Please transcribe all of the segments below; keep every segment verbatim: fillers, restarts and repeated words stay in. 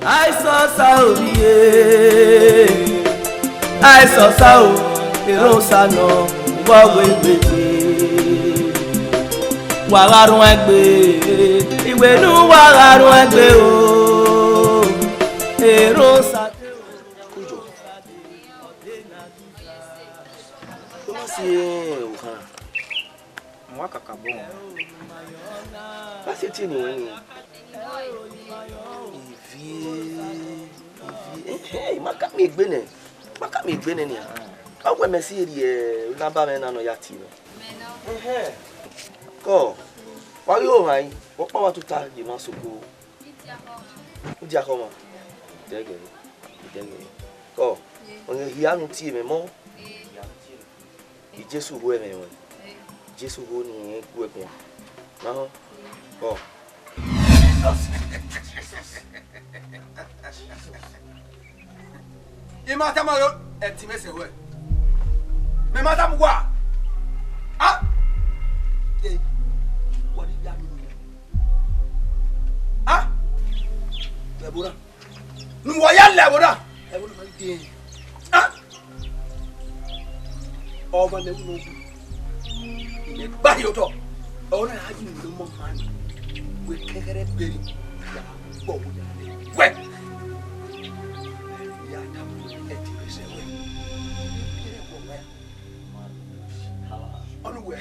Aisọsa ovie, Aisọsa o, erhọn Osa nọ, wa wẹ egbe gbe. Wa gha rhuan egbe, iwẹ ne uwa gha rhuan egbe o, erhọn Osa te o. Ọ ma si okhan. Wa kakabọ. Vbe a si tie ne uwẹ ni? Ivie, ivie, ehẹn, ma ka miẹn egbe nẹ, ma ka miẹn egbe nẹ nian. Ọ wẹ mẹ si rhie nọmba mwẹ na ne ọ ya tie mwẹ. Ehẹn. Kọ, wa ghi ho mwa yi, vbe ọkpa wa tota ye emwa soko. Udia khọ mwa. Dẹgẹ, dẹgẹ. Kọ, ọni hia ne u tie mwẹ mọ. Jesu ho ẹmwẹ ruẹn. Jesu ho ne irẹn gu ẹre guan. Na họn. Ọ. I ma tama ro, ẹtin mwẹ sẹ ruẹ. Mẹ ma tama uwa. A. Ee. Wa ni ya mi. A. Lẹ ẹvbo na. Ne uwa ya lẹ ẹvbo na. Ẹvbo na ma ghi dee. A. Ọmọ ne ẹvbo na gu. Imẹ gba rhie otọ. Ọna a ghi nọ ọmọ ma ni. Wẹ kẹghẹrẹ beri. Ya gbọ wo ya lẹ. Wẹ. Ya da ẹtin mwẹ sẹ ruẹ. Ọnii wẹ.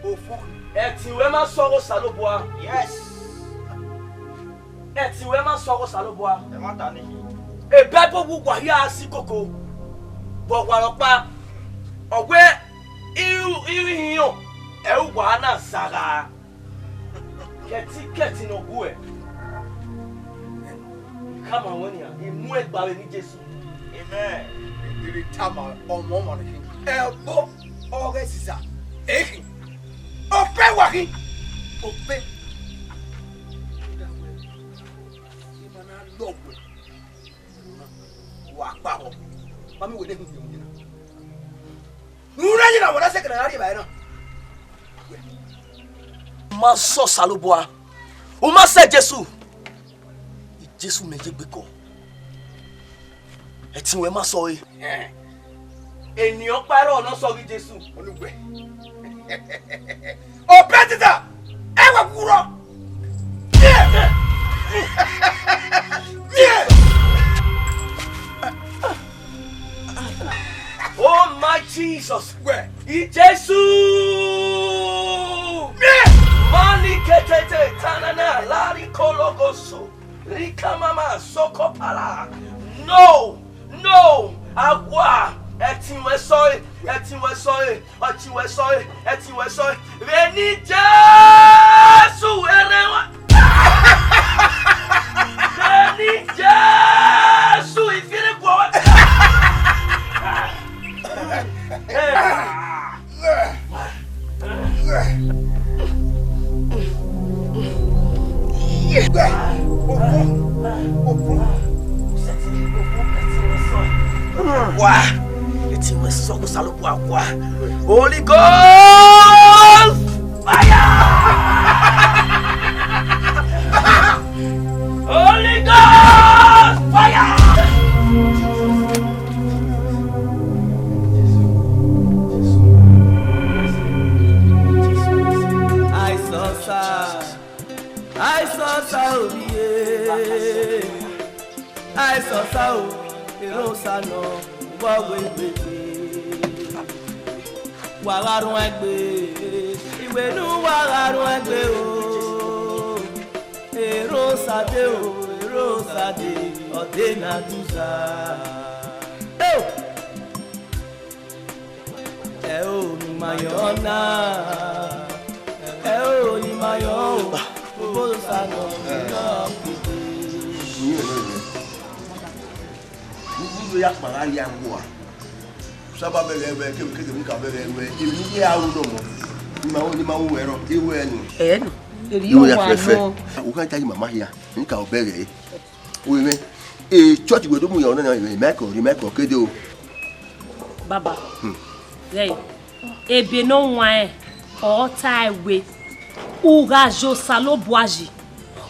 Ofo. Ẹtin ruẹ ma sẹ ọghe Osanobua. Yes. Ẹtin ruẹ ma sẹ ọghe Osanobua. Ẹ ma ta nii. E Baibol wu uwa hia a si koko. Vbe ọwarọkpa, ọ wẹ iru, iru ihinrọn ẹre uwa na zagha. Kẹtin kẹtin ne ọ gu ẹ, I khama ruẹ nian, I mu ẹn gba vbe eni Jesu. Amen. Ẹ tama ọmọ ọmọ ne khin. Ẹvbo ọghe Sisa, ekhin. Ofe wa khin. Ofe. Ima na lọ wẹ. Wa kpa vbọ. Ma miẹn wẹ ne ehun ye na. Rhunmwuda yi na wẹ na sẹ kẹdẹ gha rrie evbare na. U ma sẹ Osanobua, u ma sẹ Jesu, Jesu mẹ ye gbe kọ. Ẹtin ruẹ ma sẹ ọre. Eni ọkpa ẹre ọ nọ sẹ ọghe Jesu. Ọnii wẹ. Obedida, ẹ wẹ wu rrọọ. Miẹn! Miẹn! Oh my Jesus. Wẹ. I Jesu. Miẹn! Mani ketete tanana lari kologoso. Rikamama sokopara. No, no, awa, ẹtin ruẹ sẹ ọre, ẹtin ruẹ sẹ ọre, ẹtin ruẹ sẹ ọre, ẹtin ruẹ sẹ ọre. Vbe eni Jesu erhẹn ruẹ. Vbe eni Jesu ifiẹnrẹn guọghọ. Wa, ẹtin ruẹ sẹ ọghe Osanobua wa. Holy Ghost fire! Holy Ghost fire! Aisọsa, Aisọsa ovie, Aisọsa o, erhọn Osa nọ, wa wẹ egbe gbe. Wa gha rhuan egbe, iwẹ ne uwa gha rhuan egbe o. Erhọn Osa de o, erhọn Osa de, ọ de ne a duza. Eo! Ẹ o ni ma yọ na, ẹ o ni ma yọ o, obosa nọ nọ kete. Uwu ya kpa gha ya wua. Saba bẹghe wẹ, kevbe kevbe ni ka bẹghe wẹ, emwi ne I ye aro nọ mọ. Ni ma ru, ni ma ru wẹ rọ, I wẹ ni. Ẹ nọ, eri Iwe ya wa fẹfẹ. Nọ. U kha ta yi mama hia, ni ka bẹghe. Uwẹ mwẹ, e church wẹ do mu ya ọna na, Michael, ri Michael kede o. Baba, hmm, rẹi, ebe ne ọ wan ẹn, ọ tae wẹ, u gha ye Osanobua yi,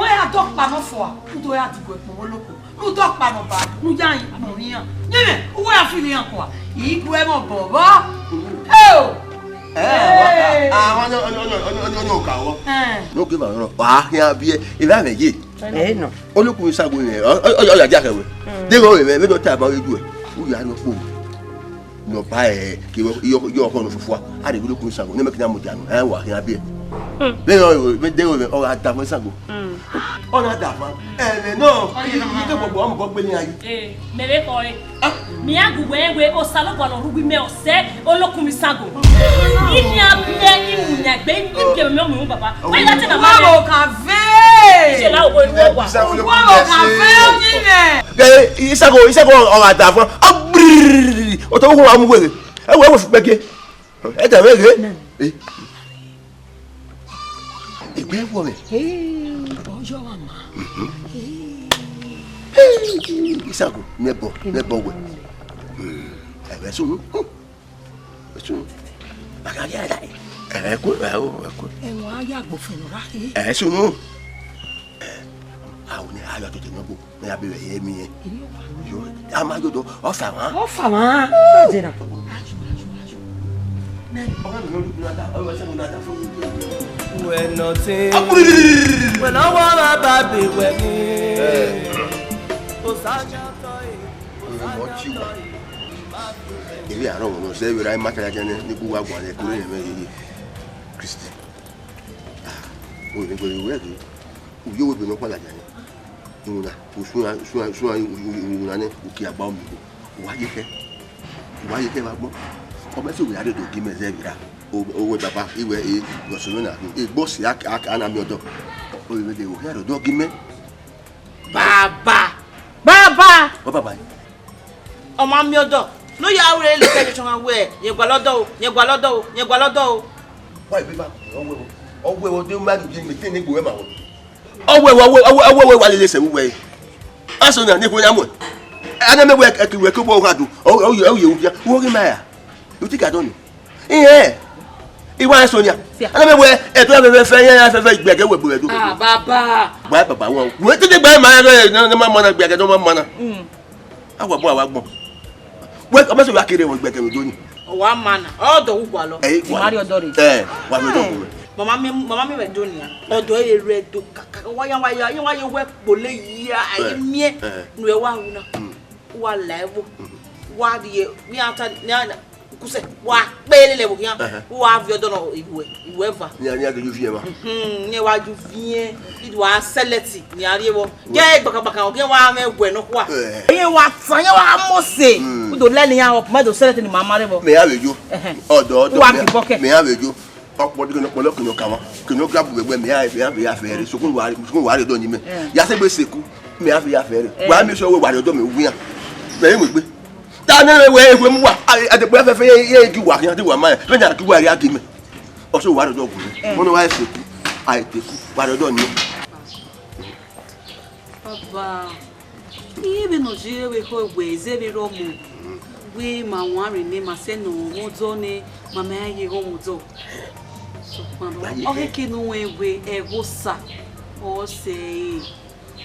wẹ ya dọkpa nọ fua, u do ya diguẹ kpọnmwẹ oloko. Ne u dọkpa nọ ba, ne u ya rin kpọnmwẹ iran. Yẹmwẹ, uwẹ ya fi iran kua, i bu ẹmwẹ obọ vbọ. Eo! Ẹ, Hey! Ọni oka vbọ. Ẹn. Ne ogieva nọ, ọ a khian biẹ, evba mwẹ ye. Ẹ nọ. Olokun Isango nẹ, ọ, ọ, ọ, ọ ya dia khẹ wẹ. Mm. Deghẹ ọ rẹ mwẹ, vbene ọ ta ma ghe ju ẹ, u ya rrie ọkpọ. Ne ọ ba ẹ, ke yọ, yọ, yọ ọkhọ nọ fua, a rhe vbe olokun Isango, ne mẹ kina mudia nọ, ẹ wa khian biẹ. Mm. Vbene ọ, vbe deghẹ ọ rẹ mwẹ, ọ gha da ọmọ Isango. Mm. Ọ na da fan, ẹmwẹ nọ, Ọ ye na ma. I ke gbọgbọ, ọmọ gbọ gbele iran yi. Ee, mẹ vbe khọe. Ah. Mẹ iran gu wẹ wẹ, Osanobua ne ọ rre uwu imẹ, ọ sẹ olokun Isango. Iran biẹ, iran ya egbe, iran biẹ mẹ ọmọ baba. Wẹ ya te na ma Uwa mẹ. Oka ve! Ṣe la wo iru wa. Uwa Oka ve, onye mwẹ. Ẹ, Isango, Isango, ọ gha da fan, ọ brrrr, ọ tọ wo wa mu wẹ. Ẹ wẹ, ẹ wẹ fu kpẹgie. Ẹ da mwẹ ghe. Ẹ. Egbe wọ mwẹ. Hey, ọjọ wa ma. Mhm. Hey. Hey, Isango, mẹ bọ, mẹ bọ wẹ. Hmm, ẹ wẹ sunu. Hmm. Sunu. Ẹ kú, ẹ o, ẹ kú. Ẹwọn a ya gbofun ra he. Ẹ sunu. Ẹ, a ò ní ayọ tètè náà bò. Ne a bẹrẹ ye mi yẹn. Yo, a ma yo do, ọ fa mwa. Ọ fa mwa. Ọ dena. When nothing, when I want my baby with me. Kò sájà tọ́ ẹ̀, kò sájà tọ́ ẹ̀. Èmi àárọ̀ wọn sẹ́ wẹ́rẹ́ ayé mákàlá jẹ́ ní gbogbo àgbọ̀n rẹ̀ kúrò yẹn mẹ́rin yìí. Kristi. Ah, o lè gbọ́dọ̀ ìwé ẹ̀dùn. Uyo webe nọ kpala jẹ nẹ. Iwinna, usun iran, usun iran, usun iran, iwinna nẹ, uki agba ọmọ igbo. Uwa ye kẹ. Uwa ye kẹ vbe agbọn. Ọ mẹ sẹ wẹ a rre do gi mẹ zẹ vbe ra. O, o wẹ baba, iwẹ e, nọ sẹ mwẹ na. E gbọ si a, a, a na miẹn ọdọ. O vbe de o khian rre odọ gi mẹ. Baba. Baba. Ọ baba. Ọ ma miẹn ọdọ. Ne ọ ya ru ẹre lele ẹdẹ ọmwa wẹẹ, rẹn gualọ ọdọ o, rẹn gualọ ọdọ o, rẹn gualọ ọdọ o. Wa ebe ba, ọ wẹ, ọ wẹ, ọ de ma do gi mẹ te ne gbe ma wẹ. Ọ wẹ, ọ wẹ, ọ wẹ, ọ wẹ, wa lele sẹ wẹ. A sẹ ọna ne khuẹ ya muẹn. A na mẹ wẹ ẹki wẹ ke obọ gha do. Ọ, ọ, ọ ye wu bia. Wo ghi ma ya. U ti ka dọn ni. Iye. I wa sẹ ọna. A na mẹ wẹ, ẹdọ ya fẹfẹ, ya fẹfẹ, igbẹgẹ wẹ gbe wẹ do. Ah, baba. Wa baba wọn. Wẹ te de gba ma ya, ne ma mana igbẹgẹ, ne ma mana. Mm. A wa gbọn, a wa gbọn. Wẹ, ọ ma sẹ wẹ a kere wọn igbẹgẹ vbe do ni. Wa ma na, ọdọ wu gualọ. Ẹ, I ma rhie ọdọ rre. Ẹ, wa mi ọdọ wu. Mama mi, mama mi vbe do nia. Ọdọ ere rẹ do kaka. Wa ya, wa ya, ya wa ye wẹ kpole ya, ẹ, miẹn. Ẹ. Nu ẹ wa wu na. Mm. Wa la ẹvbo. Mm. Wa rhie, mi a ta, ni a, kusẹ, wa kpele lẹ vbo khian. Ẹhẹ. Wa viọ ọdọ nọ iwẹ, iwẹ eva. Ni a, ni a do ju viẹ ma. Hmm, ni wa ju viẹ, ni wa select, ni a rhie vbọ. Jẹ gbakabaka, ọ gẹ wa mwẹ wẹ nọ kua. Eh. Eye wa san, eye wa mose. Hmm. U do lẹ ne iran up, ma do select ni ma ma rre vbọ. Mẹ ya vbe yo. Ẹhẹn. Ọdọ, ọdọ, wa mẹ, bi bọkẹ. Mẹ ya vbe yo. Ọkpọ dikẹ ne ọkpọlọ kene ọ kama, kene ọ grab vbe ẹgbẹ, mẹ ya, mẹ ya, mẹ ya fẹ rre. Sokun wa, sokun wa rre dọ ni mẹ. Eh. Ya sẹ egbe seku, mẹ ya, mẹ ya fẹ rre. Eh. Wa make sure wẹ wa rre ọdọ mẹ wian. Mẹ i mu egbe. Ta ne wẹ egbe mu wa. A, a de gbe fẹfẹ ye, ye gi wa khian, de wa ma. Vbe na gi wa rre a gi mẹ. Ọsẹ wa rre ọdọ gu mẹ. Eh. Mo ne wa seku, a teku, wa rre ọdọ ni. Baba, iye vbene ọ ye vbe khọ wẹ zẹ vbe rọ mu, wẹ ma wanrẹn nẹ, ma sẹ ne ọ mwẹ odọ nẹ, ma ma ye ọ mwẹ odọ. Sokpan ọ khẹke ne u wẹ wẹ ẹghẹ Osa, ọ sẹ ẹre.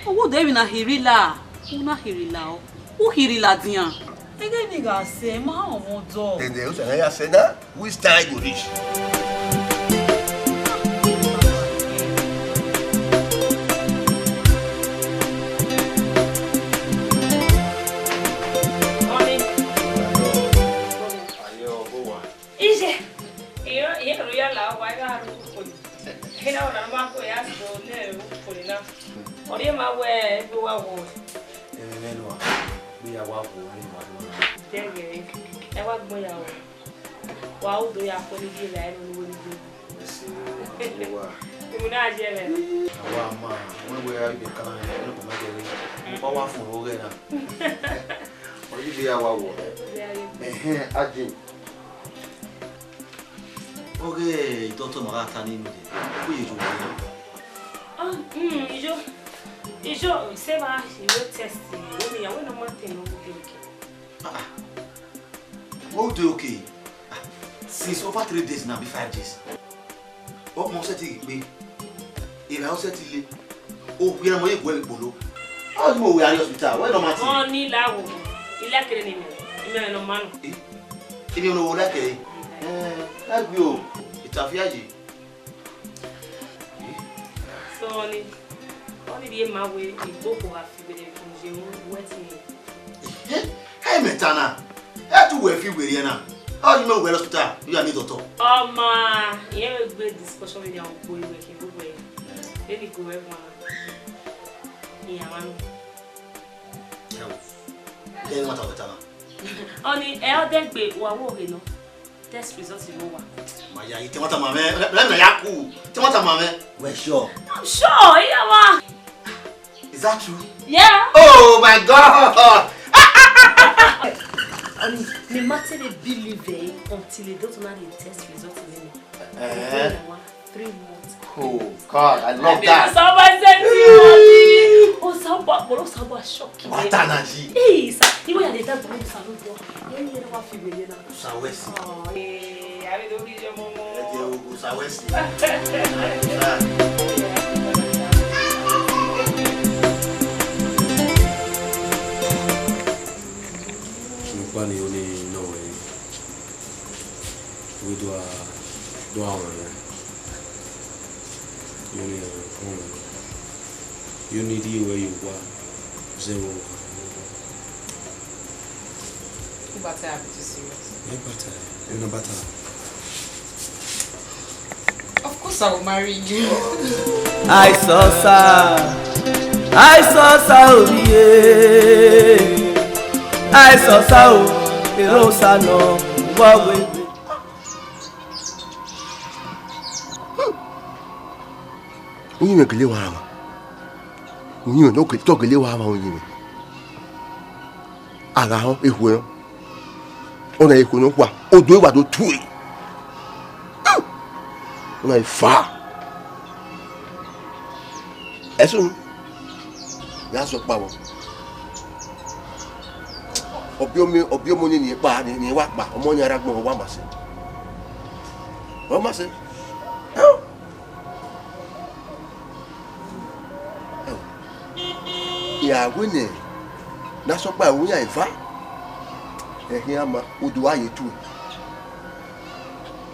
Ọ wẹ odẹ emwi na khin rila, u na khin rila ọ, u khin rila dian. Ẹghẹ ne I gha sẹ, ma ọ mwẹ odọ. Ẹdẹ Osa na ya sẹ na, which time go reach? Iye, iye, iye ro ya la owa, I gha ru ukpo ni. Ena ọna ma kue ya so ne ukpo ni na. Ọ rhie ma wẹ egbe wa wọ. Ẹmwẹ mwẹ nua, gbe ya wa wọ, ne ma do na. Dẹghe, ẹ wa gbọn ya wọ. Wa u do ya kue ni die la ẹre ne uwu ni gbe. Ẹse, owa. Iwu na je ẹmwẹ. Awa ma, wẹ wẹ a ibe kan, ne kò ma jẹ re. Mo pa wa fun ro ghe na. Ọ yi gbe ya wa wọ. Ẹhẹn, Aje. Ọghe doctor ma gha ta ne inu dẹ, ọ ye yo wẹ. Ah, mm, ijo, ijo, se ma, ijo test, wo mi ya, we no ma te no wo de oke. Ah, ah. Wo de oke? Ah, since over three days now, be five days. Ọmọ sẹ ti gbe, era sẹ ti le. Okpia mọ ye gu ẹre kpolo. Ọ ghi mu owa rrie hospital, wẹ nọ ma ti. Ọ ni la wo, I la kere ne imẹ, imẹ nọ ma nọ. Eh, imẹ nọ wo la kere. Eh, ẹgbio, itafiaye. So ọni, ọni rhie ma wẹ igboko gha fi vbe ne ye wet me. Eh, eh, ẹ mẹ ta na. Ẹ tu wẹ fi werriẹ na. Ọ ghi mẹ wẹ hospital, you and me doctor. Ọ ma, irẹn vbe gbe discussion vbe nian ugbo iwẹ khin vbe uwẹ. Vbene I gu ẹre guan na, iran ma nọ. Ẹ wo, kẹ ẹmwata wẹ ta na. Ọni, ẹ ọ dẹgbe, wa wo ghe nọ. Test result vbe owa. Ma ya yi, te ẹmwata ma mwẹ, rẹ na ya ku. Te ẹmwata ma mwẹ. Wẹ sure? I'm sure, iran ma. Is that true? Yeah. Oh my God! Ọni, mẹ ma te vbe believe ẹ until the doctor na rhie test result vbe nọ. Eh. Three months. Oh God, I love that. Osanobua send you, Osanobua, but Osanobua shock you. What energy. Hey, sir, even ya dey tell me Osanobua. When you ever feel like that? Osanobua. Oh, eh, I mean, don't be your mama. Ẹ jẹ́ o, Osanobua. Sokpan ọni nọ wẹ. Wẹ do a, do a wan ya. Yo ni, yo ni rhie wẹ ye owa, zẹ vbe owa. But I have to serious. Yeah, but I, you know, but I. Of course I will marry you. Àìsọ̀sà, àìsọ̀sà ò rí e. Àìsọ̀sà ò, èrò sànà, wọ́wé. Uyinmwẹ gele wa mwa. Uyinmwẹ ne ọ ke-, te ọ gele wa mwa uyinmwẹ. A gha họn, ekhue nọ. Ọ na ekhue nọ kua, odo ẹre wa do tue. Ọ na fa. Ẹsunu, ya sẹ ọkpa vbọ. Ọbiọmọ, ọbiọmọ ni, ni kpa, ni, ni wa kpa, ọmọ ni ara gbọn, ọ wa ma sẹ. Ọ ma sẹ. Ya wẹ nẹ, ne a sẹ ọkpa ẹre iran eva, ẹkhin a ma, odo a ye tue.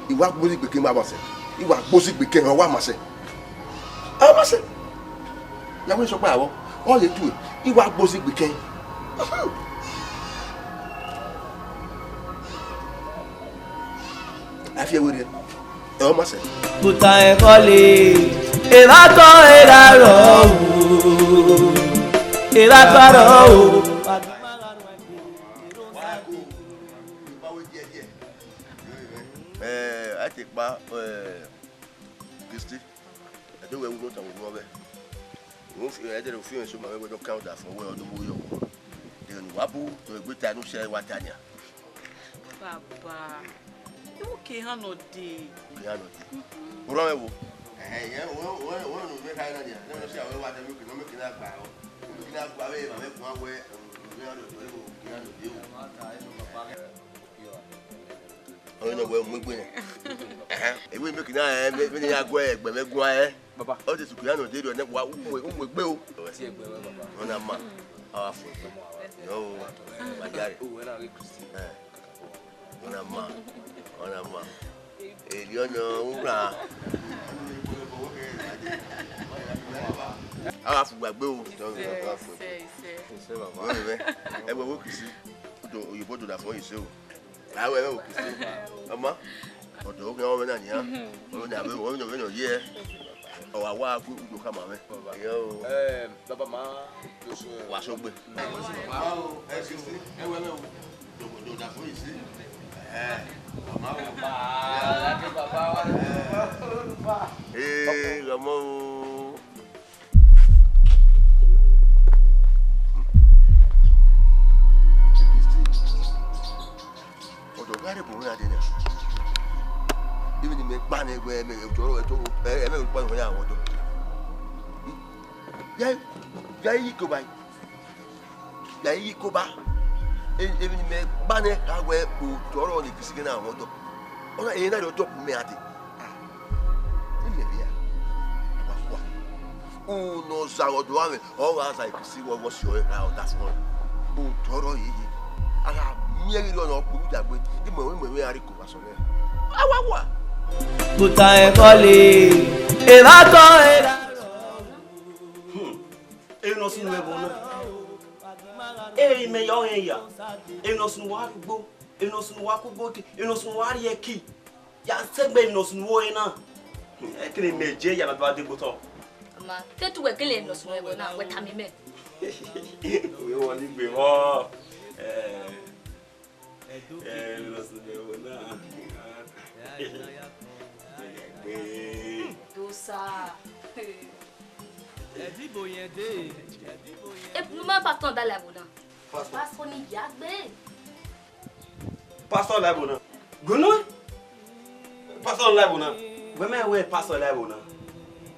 I wa gbozi gbe ke ma ma sẹ. I wa gbozi gbe ke họn wa ma sẹ. A ma sẹ. Ya wẹ sọkpa vbọ. Ọ ye tue. I wa gbozi gbe ke. A fi ẹre werriẹ. Ẹ ọ ma sẹ. Uta ẹkọ le, evba tọ erha rọ o, evba tọ rọ o. Eh, a te kpa, eh, Christy, ẹ do wẹ wu nọ tan wu nọ vbe. Wu fi, ẹ dẹ wu fi so ma vbe wẹ do count that for wẹ ọ do wu yọ. De nu wa bu, do egbe ta nu sẹ wa ta nia. Baba, iwu ke ha nọ de. Ke ha nọ de. Orọ mwẹ wo? Ẹhẹn, yẹ, wo, wo, wo nu mẹ kha na nia. Ne no si a wẹ wa de mi ke no mi ke na gba o. Mi ke na gba vbe ma mẹ guan wẹ, o, ke ha nọ de o, ke ha nọ de o. Ọyẹn ne ọ wẹ mu egbe nẹ. Ẹhẹn. Ewe mẹ ke na, ẹ, mẹ, mẹ ne ya guẹ ẹgbẹ mẹ guan ẹ. Baba. Ọ te sukuru ya nọ de rẹ nẹ wa umu umu egbe o. Ti ẹgbẹ wẹ, baba. Ọna ma. A wa fo egbe. Yọ o. Wa jare. O wẹ na ghe Christy. Ẹ. Ọna ma. Ọna ma. Eri ọna ura. A wa fo egbe o. Isẹ, isẹ, isẹ. Isẹ, baba. Ọ rẹ vẹ. Ẹgbẹ wo Christy. Do oyibo do da fo ise o. Awẹ o Christy. Ọma. Ọdọ ogun ọmọ na nia. Ọmọ na vbe ọmọ na vbe nọ ye. Ọ wa wa ku udo kama mwẹ. Yo. Eh, baba ma. Wa so gbe. Baba o, ẹ Christy, ẹ wẹ mẹ o. Do do da fo ise. Eh, ọma o. Baba, baba wa. Eh, ọmọ o. Ọdọ gha rre bu mwẹ dee na. Emwi ne imẹ gba nẹ wẹ ẹmwẹ otọ ọrọre ẹto, ẹmwẹ ọkpa nọ ya mwẹ ọdọ. Ya, ya yi koba. Ya yi koba. Emwi ne imẹ gba nẹ kha wẹ otọ ọrọre ne Christy na mwẹ ọdọ. Ọna ena rhie ọdọ bu mẹ a dee. Ah, imẹ vbe a, wa kua. Unu ne ọ zagha ọdọ amwẹ, ọ gha zagha Christy vbe ọ si ọre ra ọdafẹn. Otọ ọrọre yeye. A gha miẹn ghi rhie ọna ọ kpuru dagbe, imẹ, imẹ vbe a rhie iko vbe asọn nẹ. A wa wa. Uta ẹkọ le, evba tọ erha. Hmm. Emwi ne ọ sunu ẹvbo na. Emwi mẹ ya ọnrẹn ya. Emwi ne ọ sunu wa rhie ugbo. Emwi ne ọ sunu wa ku ugbo ke. Emwi ne ọ sunu wa rhie ẹki. Ya sẹ egbe emwi ne ọ sunu vbe ore na. Ẹkẹnẹ mẹ je ya na do a degbe otọ. Ma, te tu wẹ kele emwi ne ọ sunu ẹvbo na, wẹ tama mẹ. Wẹ wọ ni gbe vbọ. Eh. Eh, emwi ne ọ sunu ẹvbo na. Gbe. Dosa. Ẹdẹ ibo yẹn dee. E, ne u ma pastor da la ẹvbo na. Pastor. Pastor ni ya gbe. Pastor la ẹvbo na. Gunu. Pastor la ẹvbo na. Wẹ mẹ wẹ pastor la ẹvbo na.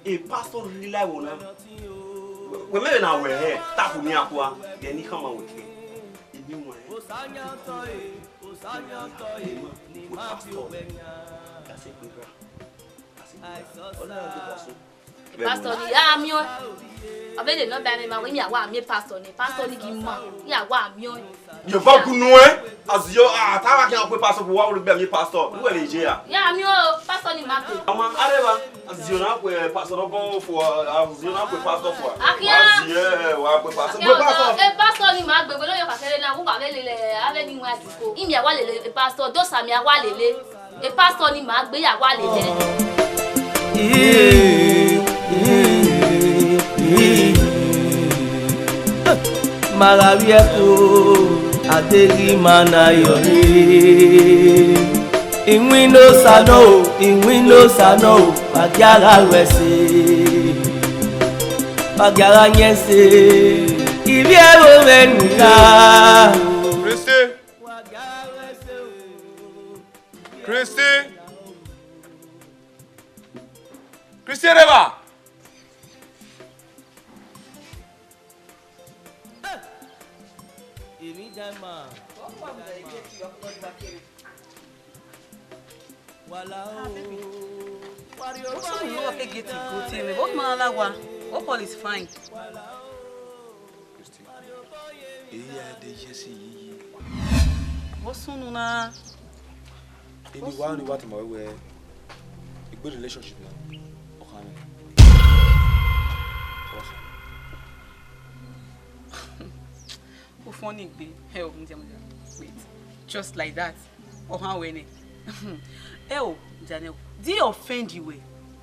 E pastor rhirhi la ẹvbo na. Wẹ mẹ vbe na wẹ hẹ, taku ni akua, gẹ ne I khama wẹ khin. I ni wẹ. Wẹ pastor. Ka se gbe ra. Ka se gbe ra. Ọna ya gbe pastor. Pastor ni, a miẹn ọẹn. Ọ vbe lele nọmba mwẹ ma wẹ, I miẹn a wa miẹn pastor ni, pastor ni ghi ma, I miẹn a wa miẹn ọẹn. Yevba gunu ẹn, azio, a ta wa khian kue pastor, wa wẹ gbe miẹn pastor, uwẹ vbe ye ra? Ya miẹn o, pastor ni ma gbe. Ọma, arẹvba, azio na kue pastor nọ bọ fo, azio na kue pastor fo. Akhian. Wa zie, wa kue pastor. Akhian, kue pastor. E pastor ni ma gbe, wẹ lọ yọ kakere na, wẹ wa vbe lele, avbe ni wa gbe ko. I miẹn a wa lele, e pastor, Dosa miẹn a wa lele. E pastor ni ma gbe ya wa lele. Ma gha vbiẹ ko, a deghẹ ima na yọ rre. Iwinna Osa nọ o, iwinna Osa nọ o, wa gia gha ru ẹse. Wa gia gha yin ẹse, ivbi ẹvbo mwẹ ne u gha. Christy. Christy. Christy reva. What's up? You walk a gate and go to me. What man la wa? What all is fine? Christy, eya de yesi yiyi. What's on na? Eni wa ni wa tama wẹ, egbe relationship na, ọ khan mwẹ. U funny gbe. Hell, Ndia, Ndia. Wait. Just like that. Ọ khan wẹ nẹ. Hell, Daniel, do you offend you wẹ?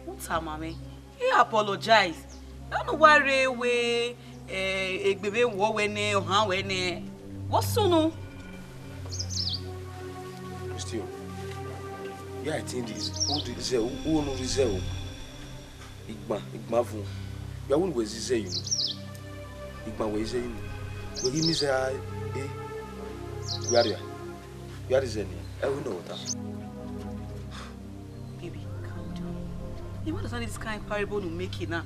U tama mwẹ. He apologize. Nanu wa rre wẹ, eh, egbe vbe wọ wẹ nẹ, ọ khan wẹ nẹ. Vbọ sunu? Christian, yeah, I think this, who the, who, who know this, who? Igban, igban vun. Ya wẹ ne wẹ zizẹ yi unu. Igban wẹ zizẹ yi unu. Wẹ ghi miẹn zẹ a, eh? Wẹ a rria. Wẹ a rri zẹ nian. Ẹ wẹ nọ ta. Baby, calm down. You understand this kind parable you make it now?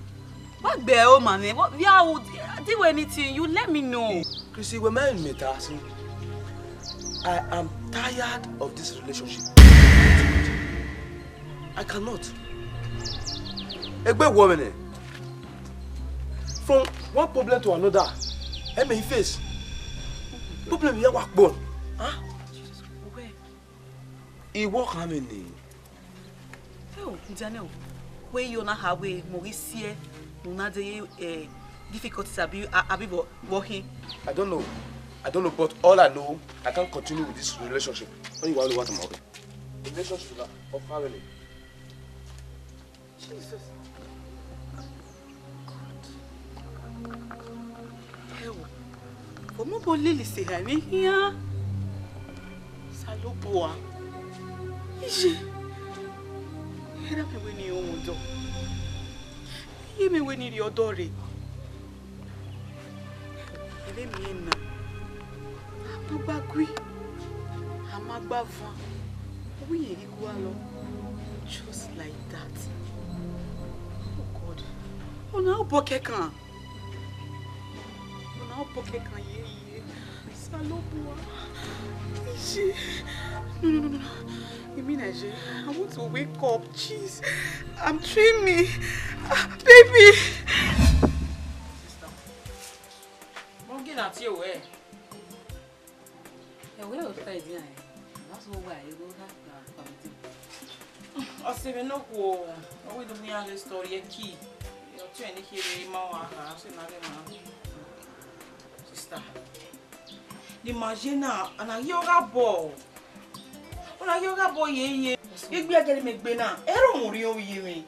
Wa gbe ẹre ma nẹ. What, yeah, I would, do anything. You let me know. Chrissy, wẹ ma rẹn ne mẹ ta sin. I am tired of this relationship. I cannot. Egbe wọ mwẹ nẹ. From one problem to another, ẹ mẹ I face. Problem ya wa kpọ. Huh? Wẹ, iwọ khan mwẹ nẹ. Eo, Daniel, wẹ yo na ha wẹ mọ ghi siẹ, u na de ye, eh, difficulties abi, a-, abi vbọ, vbọ khin. I don't know. I don't know, but all I know, I can't continue with this relationship. When you want to what about it? Relationship na, of family. Jesus. God. Ẹ wo, ọmọ bọ lele sẹ ha emwi khian. Osanobua. Iye. Erha mẹ wẹ ne I rọnmwẹ ọdọ. Iye mẹ wẹ ne I rhie ọdọ rre. Ẹmwẹ miẹn na, a ma gba gui, a ma gba van, ọ wẹ irẹn ghi gualọ, just like that. Oh God, ọna obọ kẹkan, ọna obọ kẹkan ye ye, Osanobua, iye, no, no, no, no, no, I mean, iye, I want to wake up, jeez, I'm dreaming, ah, baby. Sister. Mọ gina tie wẹ. Ẹ wẹ o ta ẹdi ẹ. That's what why you go that committee. Ọ sẹ vbe nokhuo, ọ wẹ do mu iran ghe story ẹ ki. Ọ tie ne kherhe ma wa ha, ọ sẹ na ghe ma. Sister. Ne ima ye na, a na ghi ọghabọ. Ọ na ghi ọghabọ ye ye. Egbe a gele mẹ gbe na, ẹre ọ mọ orhiọn vbe iye mwẹ.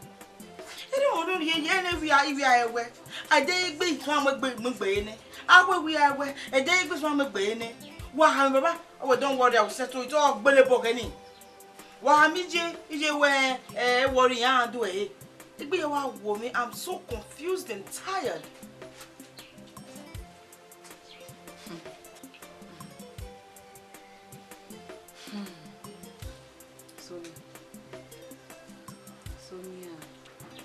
Erha ọmwa ne ọ rhie ye ne ivbi a, ivbi a ẹwẹ. A de egbe isan mu egbe, mu egbe nẹ. A wẹ ivbi a ẹwẹ, ẹ de egbe isan mu egbe nẹ. Wa ha mẹ baba, ọ wẹ don't worry, I will settle it. Ọ gbele bọ ghẹ ni. Wa ha mẹ iye, iye wẹ, ẹ, worry iran do ẹre. Egbe ya wa wo mwẹ, I'm so confused and tired. Hmm. Sonia. Sonia.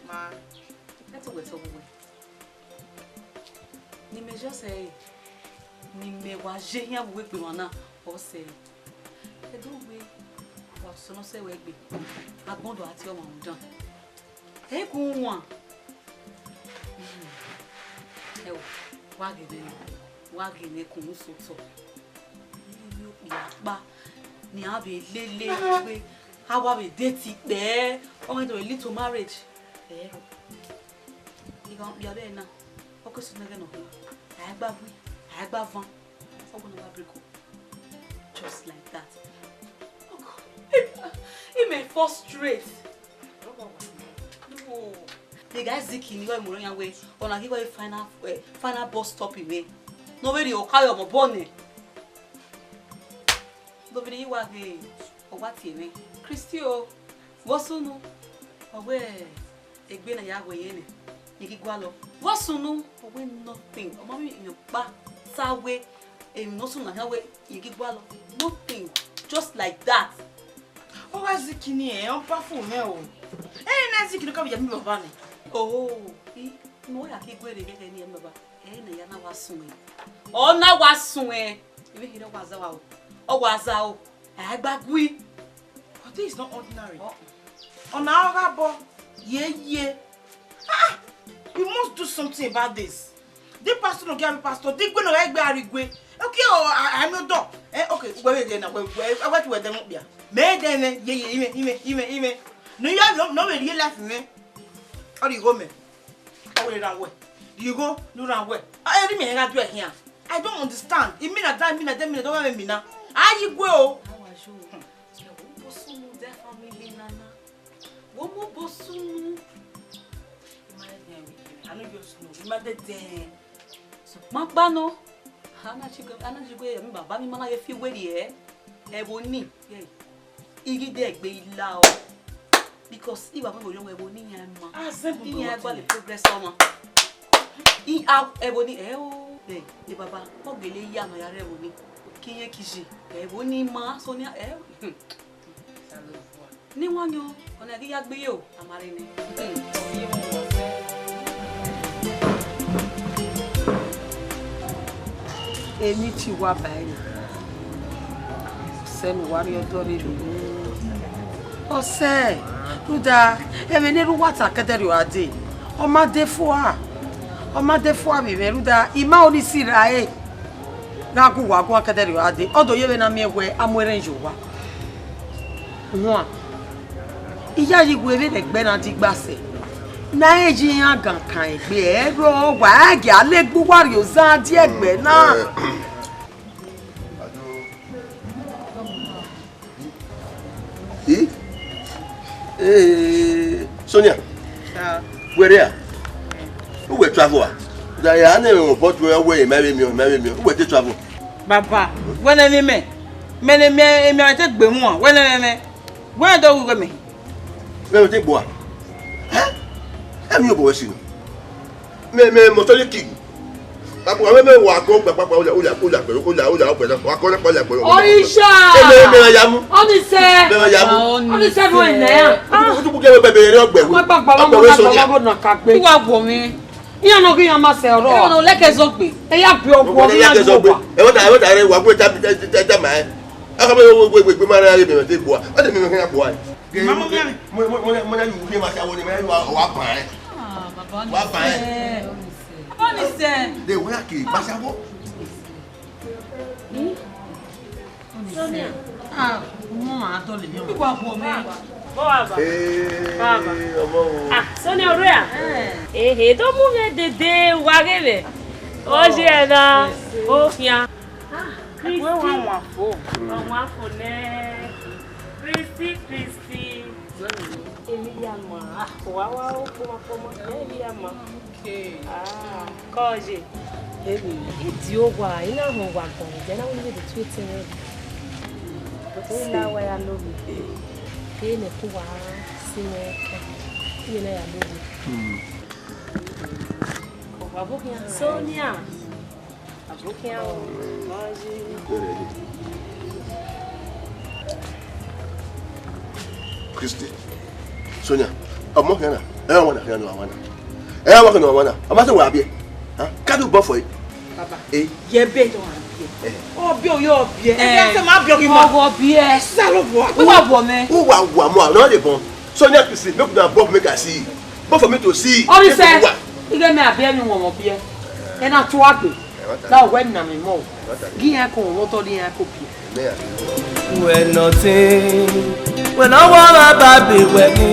Ma. Ẹ to wẹ tọ vbe uwẹ. Ne imẹ just sẹ ẹre, ne imẹ wa ye khian vbe uwu egbe emwa na, ọ sẹ ẹre. Ẹ do wẹ, wa sẹ ne ọ sẹ wẹ egbe, agbọn do a tie ọmwa rhunmwuda. Ẹ i gun wan. Ẹ wo, wa ghe mwẹ nẹ, wa ghe mwẹ kun unu sotọ. Ẹ i miẹn okpia ọkpa ne iran vbe lele egbe, a wa vbe date kpẹẹ, ọ ghi do lead to marriage. Ẹ, I gha okpia vbe na, ọ ke sunu ẹghẹ ne ọ khin, a i gba gui, a i gba van, ọ wẹ ne ọ gha break up. Just like that. Imẹ frustrate. The guy Ziki ni wa mu yan wẹ, ọna ghi wa final, eh, final bus stop imẹ. Ne ọ vbe rhie ọka ye ọmọ bọ nẹ. Do vbe ne I wa ghe, ọ wa tie mwẹ. Christy o, vbọ sunu, ọ wẹ egbe na ya wẹ yẹn nẹ, I ghi gualọ. Vbọ sunu, ọ wẹ nothing. Ọ ma miẹn emwi ọkpa ta wẹ, emwi ne ọ sunu na khian wẹ, I ghi gualọ. Nothing. Just like that. Ọ gha Ziki ni, ẹ, ọ powerful mwẹ o. Ẹ na Ziki ne ka vbe ya mi baba nẹ. Oh, I, ne ọ ya ke guerre ghẹ ni, ẹ, baba. Ẹ na ya na wa sun ẹ. Ọ na wa sun ẹ. Emwi kherhe ọ wa za wa o. Ọ wa za o. A gba gui. But this is not ordinary. Ọ na ọghabọ ye ye. Ah, you must do something about this. This pastor no get pastor. This gbe no egbe arigue. Okay, oh, I, I know dog. Eh, okay, Wẹ vbe dẹ na, wẹ, wẹ, wẹ tu wẹ dẹ mwẹ okpia. Mẹ dẹ mwẹ, ye, ye, imẹ, imẹ, imẹ, imẹ. Ne u ya, ne ọ vbe rhie life mwẹ. Ọ rhie igho mẹ. Ọ wẹ ne ra wẹ. Rhie igho, ne u ra wẹ. A, erha imẹ gha do ẹre khian. I don't understand. Imina da, imina da, imina da, wẹ mwẹ imina. A yi gue o. Awa yo. Wo bo sunu de family nana. Wo mo bo sunu. Ima de den, I no just know. Ima de den. Sokpan gba nọ, a na chigue, a na chigue, emwi baba mwẹ ma na ye fi werriẹ, ẹvbo nii, I ghi de egbe i la ọ, because I wa mwẹ orhiọn wẹ ẹvbo nii iran ma, iran gba le progress ọmwa. I a ẹvbo nii, ẹ o, ẹ, e baba, ọ gele ya nọ ya rre ẹvbo nii, ke irẹn ki ye, ẹvbo nii ma, so ne, ẹ, hmm. Ne I wa yọn, ọna ghi ya gbe ye o, a ma rre nẹ. Emwi te I wa ba ẹre na, sẹ ne uwa rhie ọdọ rre vbe ru. Ọ sẹ, rhunmwuda, ẹmwẹ ne erha uwa ta kẹdẹrriọ gha dee, ọ ma de fua, ọ ma de fua vbe mwẹ, rhunmwuda, I ma ho ne I si ra ẹre. Gha gu uwa guan kẹdẹrriọ gha dee, ọ do ye vbene a miẹn wẹ a mu erhẹn ye owa. Huan, I yayi wẹ vbene ẹgbẹ na digba sẹ, ne a i ye iran gan kan egbe, ẹrọ wa a gia le gbe uwa rrie ozan die ẹgbẹ na. I? Eh, Sonia. Sir. Wẹ rre a? Uwẹ travel a? Da ya ne obọ tuẹ wẹ, ma vbe miẹn, ma vbe miẹn. Uwẹ te travel. Baba, wẹ ne emwi mẹ, mẹ ne mẹ, emwi a te gbe mu a, wẹ ne emwi mẹ. Wẹ do ru ighe mẹ. Mẹ te gbe ua. Eh? Emwi obọ wẹ si nọ. Mẹ, mẹ, mọtọ ye king. Akpọ, mẹ, mẹ, wa kọ gba kpakpa, oya, oya, oya, gbẹrẹ, oya, oya, gbẹrẹ, wa kọ lẹkpa, oya, gbẹrẹ, oya, gbẹrẹ. Orisha! Ẹ, mẹ, mẹ, ya mu. Ọni sẹ. Mẹ, mẹ, ya mu. Ọni sẹ, do ẹ nẹ. Ah. Otu, otu, kẹ, bẹbẹ, rẹ ọgbẹ. Ọgbẹ gbagba, ọgbẹ, ọmọ, sọja. Ọmọ, na ka gbe. Iwa wọ mi. Iyan nọ ghi yan ma sẹ ọrọ. Iwa nọ lẹkẹ zọgbe. Ẹ ya bi ọgwọ, ọgwọ, ẹ ya kẹ zọgbe. Ẹ wọ́n ta, ẹ wọ́n ta, ẹ wà gbé ta, ta, ta, ta, ma ẹ. Aka mẹ, wẹ, wẹ, wẹ, wẹ, ma na ye mẹ, mẹ, te gbua. Ọ de mẹ, mẹ, mẹ, gbua. Mama, mami. Mo, mo, mo, mo, na yu, mo, ma, sẹ, wọ, ni, mẹ, wa, wa, ba ẹ. Ah, baba, wa ba ẹ. Ọni sẹ. Baba, ọni sẹ. De wẹ a ke gbasia vbọ? Sonia. Ah, mo ma dọle yọ. Iwa wọ mẹ. Bọ wa ba. Ee, baba. Ọmọ o. Ah, Sonia, ọrẹ a? Eh. Ehe, do mu vbe dede wa ghe vbe. O ye na, o khian. Ah, Christy. Wẹ wa wan fo. Wa wan fo nẹ. Christy, Christy. Emwi ya ma. Ah, wa wa o kpoma kpoma. Emwi ya ma. Okay. Ah, kọye. Baby. I di owa, I na họn owa agbọn, then I will need to tweet him. But I na wa ya love me. Ke ne ku wa si me ka. Iye na ya love me. Hmm. Wa bo khian Sonia. Christy. Sonia. Ọmọ khian na. Ẹ wa na, khian na, wa na. Ẹ wa khian na, wa na. Ọmọ sẹ wa biẹ. Ha? Ka do bọ fọ yi. Baba. Eh? Ye be do wa biẹ. Eh. Ọ biẹ, ọ yọ biẹ. Ẹ biẹ, sẹ ma biẹ, ọ ghi ma. Ọ biẹ. Sa lo bọ. Wẹ wa bọ mẹ. Who wa wa mo? No dey born. Sonia Christy, make una bọ, make I see. But for me to see. Ọni sẹ, ighe mẹ a biẹ emwi wọn mọ biẹ. Ẹ na tua gbe. Na wẹ na mẹ mọ. Gi iran ko wọn tọ, gi iran ko biẹ. Wẹ nọtẹn, wẹ ne ọ wa vba ba be wẹ ni.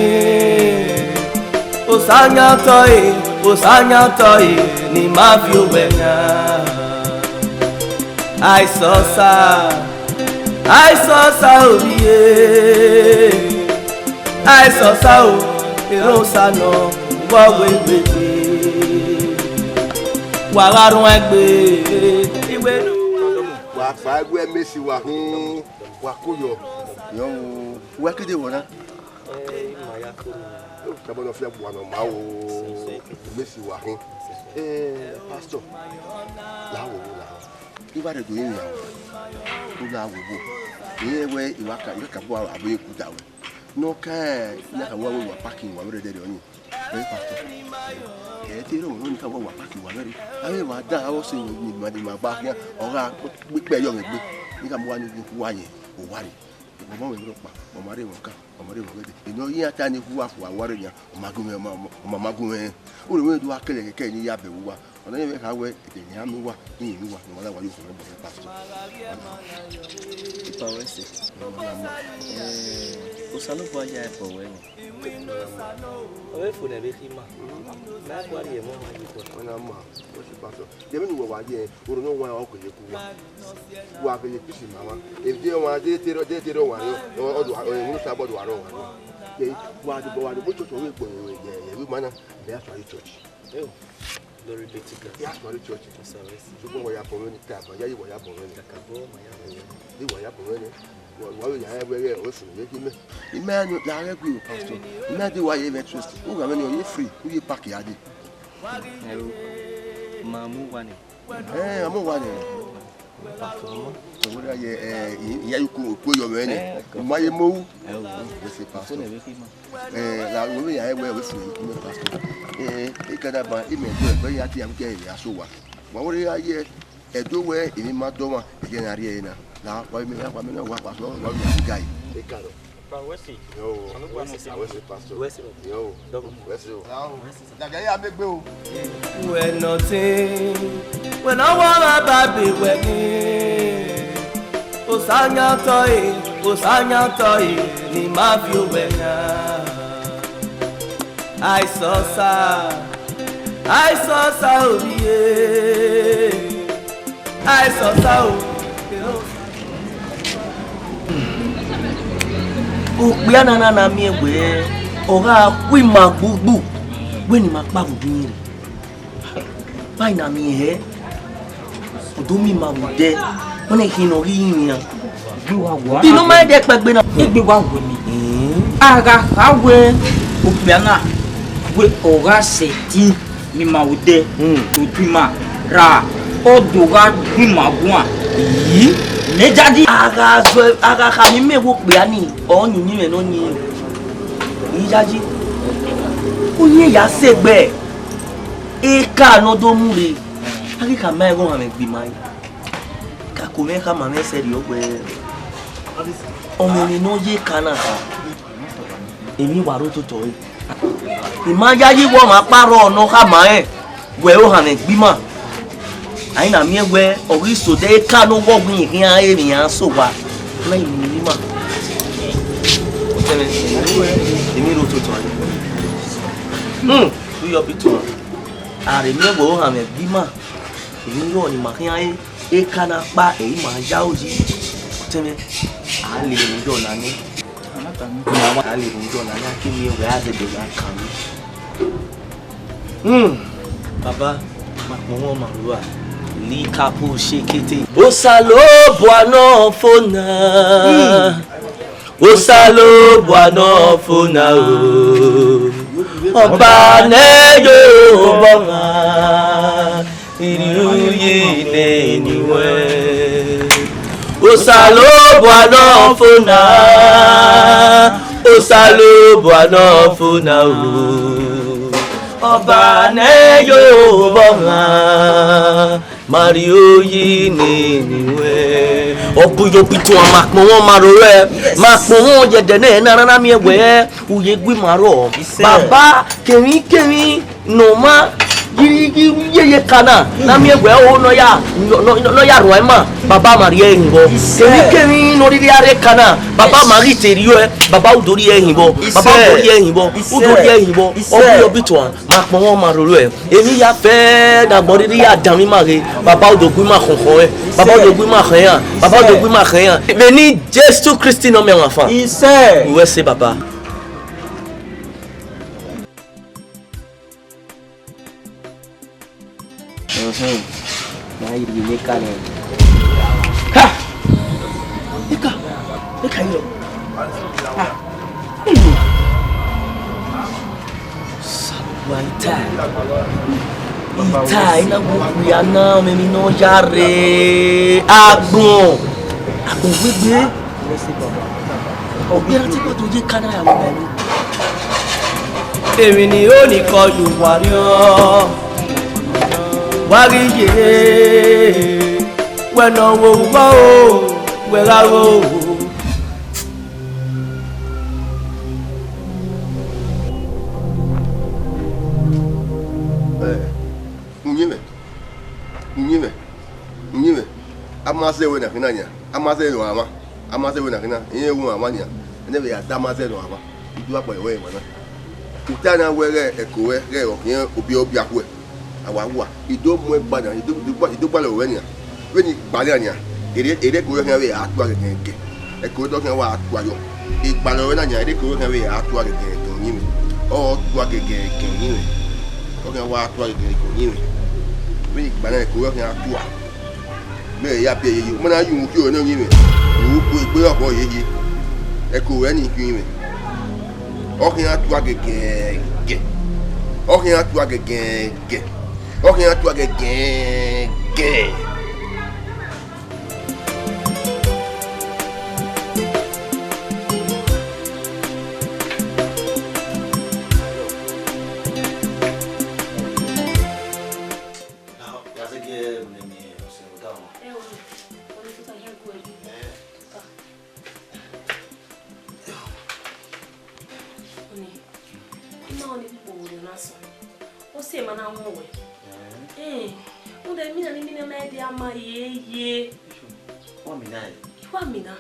Osa yan tọ e, osa yan tọ e, ne ima viọ owẹ yan. Aisọsa, aisọsa ovbi e. Aisọsa o, erha Osa nọ, vbe ọ wẹ egbe gbe. Wa gha rhuan egbe, iwẹ ne uwa. Wa kpa ẹguẹ Messi wa hin, wa ko yọ. Yọ o, wa kede wọ na. Tẹbọ nọ fi ẹgbuwa nọ ma o, Messi wa hin. Eh, pastor, la wo wo la. I wa rre do rinmwian o, u la wo wo. Irẹn wẹ I wa ka, I wa ka bu abo ye ku da wẹ. Ne ọ ka, ne a ka wa wẹ wa paki wa vberriọ dẹrriọ ọni. Ẹ pastor. Ẹ te rre ọmọ ne ka wa wa paki wa vberriọ. Avbe wa dan avbe ọse ni ma de ma gba khian, ọ gha kpe yọ mwẹ egbe. Ne I ka mu wa ni ku wa yẹn, o wa rre. Ọmọ mwẹ rhọkpa, ọmọ rre mwẹ ọka, ọmọ rre mwẹ ọghẹdẹ. Ene ọ i iran ta ni khu wa fua wa rre yan, ọ ma gu mwẹ, ọ ma, ọ ma, ọ ma gu mwẹ. Unu mwẹ do a kẹlẹ kẹkẹ ne I ya bẹghe uwa. Ọna yẹn vbe kha wẹ, ẹdẹ ne a miẹn uwa, iran miẹn uwa, ne ọ ma da wa ye ukhọ mwẹ, pastor. Papa Wesley, eh, Osanobua ya ẹbọ ruẹ nẹ. Ọ vbe fo nẹ vbe khin ima. Mẹ a gua rhie ẹmwẹ ọmwa ye guan. Wẹ na ma, wẹ si pastor. Yẹ vbene uwẹ wa ye, orhọ ne ọ wan ọ kele ku uwa. Wa kele peace ma wa. Evie ọmwa de te rọ, de te rọ wa rọ, ọ, ọ do, ọ, unu Sabọd wa rọ wa rọ. Ye, wa do, wa do, mo church wẹ gbe, ye, ye, ye, ma na, mẹ a tuari church. Yo, glory be to God. Ya tuari church. That's all right. Sokpan wa ya bọ mwẹ ni, ta ba, ya yi wa ya bọ mwẹ ni. Kakabọ, ma ya bọ mwẹ ni. Di wa ya bọ mwẹ ni. Wa, wa ya, ya, ya, ya, o fun, ye ki mẹ. Ima no la re gbe o, pastor. Ima de wa ye interest. U gha mwẹ ni, o ye free, u ye park ya de. Ẹo, ma mu wa ni. Eh, a mu wa ni. Pastor, ma. Ọwọrẹ ye, eh, i, i ya yuku, ku yọ mwẹ ni. Eh, ma ye mo. Ẹo, wẹ si pastor. Fo nẹ vbe khin ima. Eh, la, wẹ ya, wẹ, wẹ si, ima pastor. Eh, e ka da ba, ima do, wẹ ya ti, a ke ya so wa. Wa wẹ ya ye, Ẹdo wẹ emwi ma dọ ọmwa, ẹghẹ ne a rhie ẹre na. La, wa mẹ, wa mẹ na, wa, wa sọ, wa mẹ na ga yi. Ekarọ. Papa Wesley. Yo, Wesley, Pastor. Wesley. Yo, Wesley. Dada ya me gbe o. Wẹ nothing, wẹ na wa ma ba be wẹ ni. Osa yan tọ e, osa yan tọ e, ne ima fi owẹ yan. Aisọsa, aisọsa ovie, aisọsa o. Okpia na na na miẹn wẹẹ ọ gha khu ima gbugbu, wẹ ne ima kpa vbe odinmwẹrri. Ba na miẹn hẹ, ọ do miẹn ima vbe odẹ, ọ na khin ne ọ ghi rinmwian. Egbe wa wa. Te ne ọ ma dẹ kpẹgbe na. Egbe wa wẹ mi. A gha kha wẹ okpia na wẹ ọ gha sẹtin miẹn ima vbe odẹ, to tu ima ra, ọ do gha gu ima guan. Yi, mẹ dadi. A gha zọ, a gha khama imẹ vbe okpia ni, ọ yin uyinmwẹ ne ọ yin. Iyayi, uyinmwẹ ya sẹ egbe, eka ne ọ do mu rre, a ghi khama ẹre ghe ohanmwẹ gbe ima yi. Ka ko mwẹ khama mwẹ sẹrriọ wẹẹ, ọmọ emwi ne ọ ye eka na kha, emwi wa rre ototọ ẹre. I ma yayi wẹ ọmwa ọkpa rrọọ ne ọ khama rẹn wẹ ohanmwẹ gbe ima. A i na miẹn wẹ ọ ghi sẹ odẹ eka ne ọ wọ wẹ irẹn khian emwi iran sẹ owa, na i mu ima. Ọtẹn mwẹ, emwi rre ototọ ẹre. Hmm, do your bit, man. A rhe miẹn wẹ ohanmwẹ gbe ima. Emwi rrọọ ne ima khian re, eka na kpa, ẹre ima ya ro yi. Ọtẹn mwẹ, a lele emwi rrọọ na nẹ. A lele emwi rrọọ na nẹ, a ke miẹn wẹ a zẹdẹ gha kan mwẹ. Hmm, Baba, ma kpọnmwẹ ọmwa rua, likapo shekete. Osanobua nọ fo na. Osanobua nọ fo na o, Ọba ne yo vbe ọmwa, irhi uyi nene wẹ. Osanobua nọ fo na, Osanobua nọ fo na o, Ọba ne yo vbe ọmwa. Ma rhie uyi nene wẹ. Ọ bu yọ obituan, ma kpọnmwẹ ọmwa rua, ma kpọnmwẹ yẹdẹ nẹ na na miẹn wẹ, u ye gu ima rrọọ. Baba, kemwi kemwi ne ọ ma ghi ghi ye ye eka na, na miẹn wẹ o ne ọ ya, ne ọ, ne ọ, ne ọ ya rhuan ima, Baba, ma rhie ẹre hin vbọ. Kemwi kemwi ne ọ rhirhi a rre eka na, Baba, ma ghi te rriọ ẹ, Baba, u do rhie ẹre hin vbọ, Baba, u do rhie ẹre hin vbọ, u do rhie ẹre hin vbọ, ọ bu yọ obituan, ma kpọnmwẹ ọmwa rua. Emwi ya fẹ ne agbọn rhirhi ya danmwẹ ima ghe, Baba, u do gu ima khọnkhọn ẹn, Baba, u do gu ima khọn iran, Baba, u do gu ima khọn iran. Vbe eni Jesu Kristi ne ọ miẹn ọmwa fan. Isẹ. Uwẹ sẹ, Baba. Mhm. Ma i rhie ne eka nẹ. Ha! Eka! Eka yọ. Ha! Hmm. Wa ita. Ita, ina gu ya na, mẹ mi nọ ya rre. Agbọn. Agbọn gbegbe. Ọ gbẹra te kpa do ye eka na ya wẹ. Emwi ne I ho ni kọ ye uwa rriọ, wa ghi ye, wẹ ne ọ wo ughọ o, wẹ gha gho. Ẹ, uyinmwẹ, uyinmwẹ, uyinmwẹ, a ma zẹ wẹ na khin na yan, a ma zẹ rẹn ọmwa. Amazẹ vbe na khin na, irẹn wu ọmwa nian, ẹnẹ vbe ya da amazẹ nọ ọmwa, I do akpọ ẹre emwa na. Uta na wẹ ghẹ ẹko ruẹ ghẹ ọ khian obiẹ obiakhuẹ, a wa wa, I do mu ẹgba nian, I do, I do gba, I do gbalọ ruẹ nian. Vbene I gbalọ nian, erriọ, erriọ ẹko ruẹ khian vbe a tua gẹgẹgẹ, ẹko ruẹ khian wa tua yọ. I gbalọ ruẹ na nian, erriọ ẹko ruẹ khian vbe a tua gẹgẹgẹ uyinmwẹ, ọ tua gẹgẹgẹ uyinmwẹ, ọ khian wa tua gẹgẹgẹ uyinmwẹ. Vbene I gbalọ ẹko ruẹ khian tua. Mẹ ya biẹ yeye, u ma na ye uhunmwu khian nọ uyinmwẹ, u ru egbe ọkhọ yeye, ẹko ruẹ ni khian uyinmwẹ. Ọ khian tua gẹgẹgẹ, ọ khian tua gẹgẹgẹ, ọ khian tua gẹgẹgẹ. Ya zẹ gie ne emwi ọse ne odaro. Ẹ o, ọ ni tota hia gu ẹre. Ẹ. Tota. Ọni, I ma ọni kpo vbe na sọn. Ọ sẹ ma na wọn wẹ. Ẹ. Ẹ, rhunmwuda emwi na ni mina ma ẹdẹ a ma ye ye. Wa mina ẹ. Wa mina.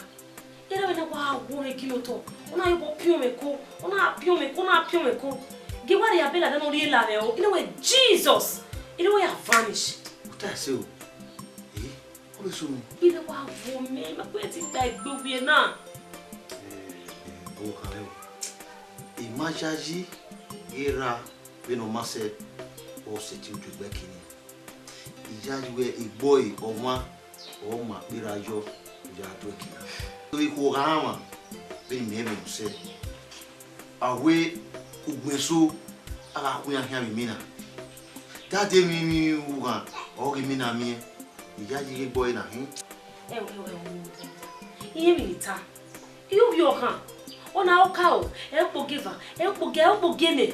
Erha mwẹ na wa wo mwẹ ginotọ, ọ na ye obọ piọn mwẹ ko, ọ na piọn mwẹ ko, ọ na piọn mwẹ ko. Gie wa rhie abẹ ladian ne ọ rhie la mwẹ o, I na wẹ Jesus, I na wẹ ya vanish. U ta ẹse o. Eh, ọ vbe sunu. I na wa wo mwẹ, ma kpe ti gba egbe ovbi ẹre na. Eh, eh, ọvbokhan mwẹ o. I ma yayi ghe erha vbene ọ ma sẹ, ọ sẹtin gu egbe ẹki nii. I yayi wẹ egbe ọre ọmwa, ọ ma kpe ra yọ, ọ ya do ẹki na. Ikhuo gha rhan vbene imẹ mwẹ ne u sẹ. A wẹ ugbẹn eso, a gha khu iran khian vbe imina. Dade emwi, emwi ughan, ọ ghi mina miẹn. I yayi ghe egbe ọre na hin. Ẹo, ẹo, ẹo, irẹn emwi ne I ta. Iyuvbi ọkhan, ọ na ọka o, ẹ kpo gie eva, ẹ kpo gie, ẹ kpo gie nẹ.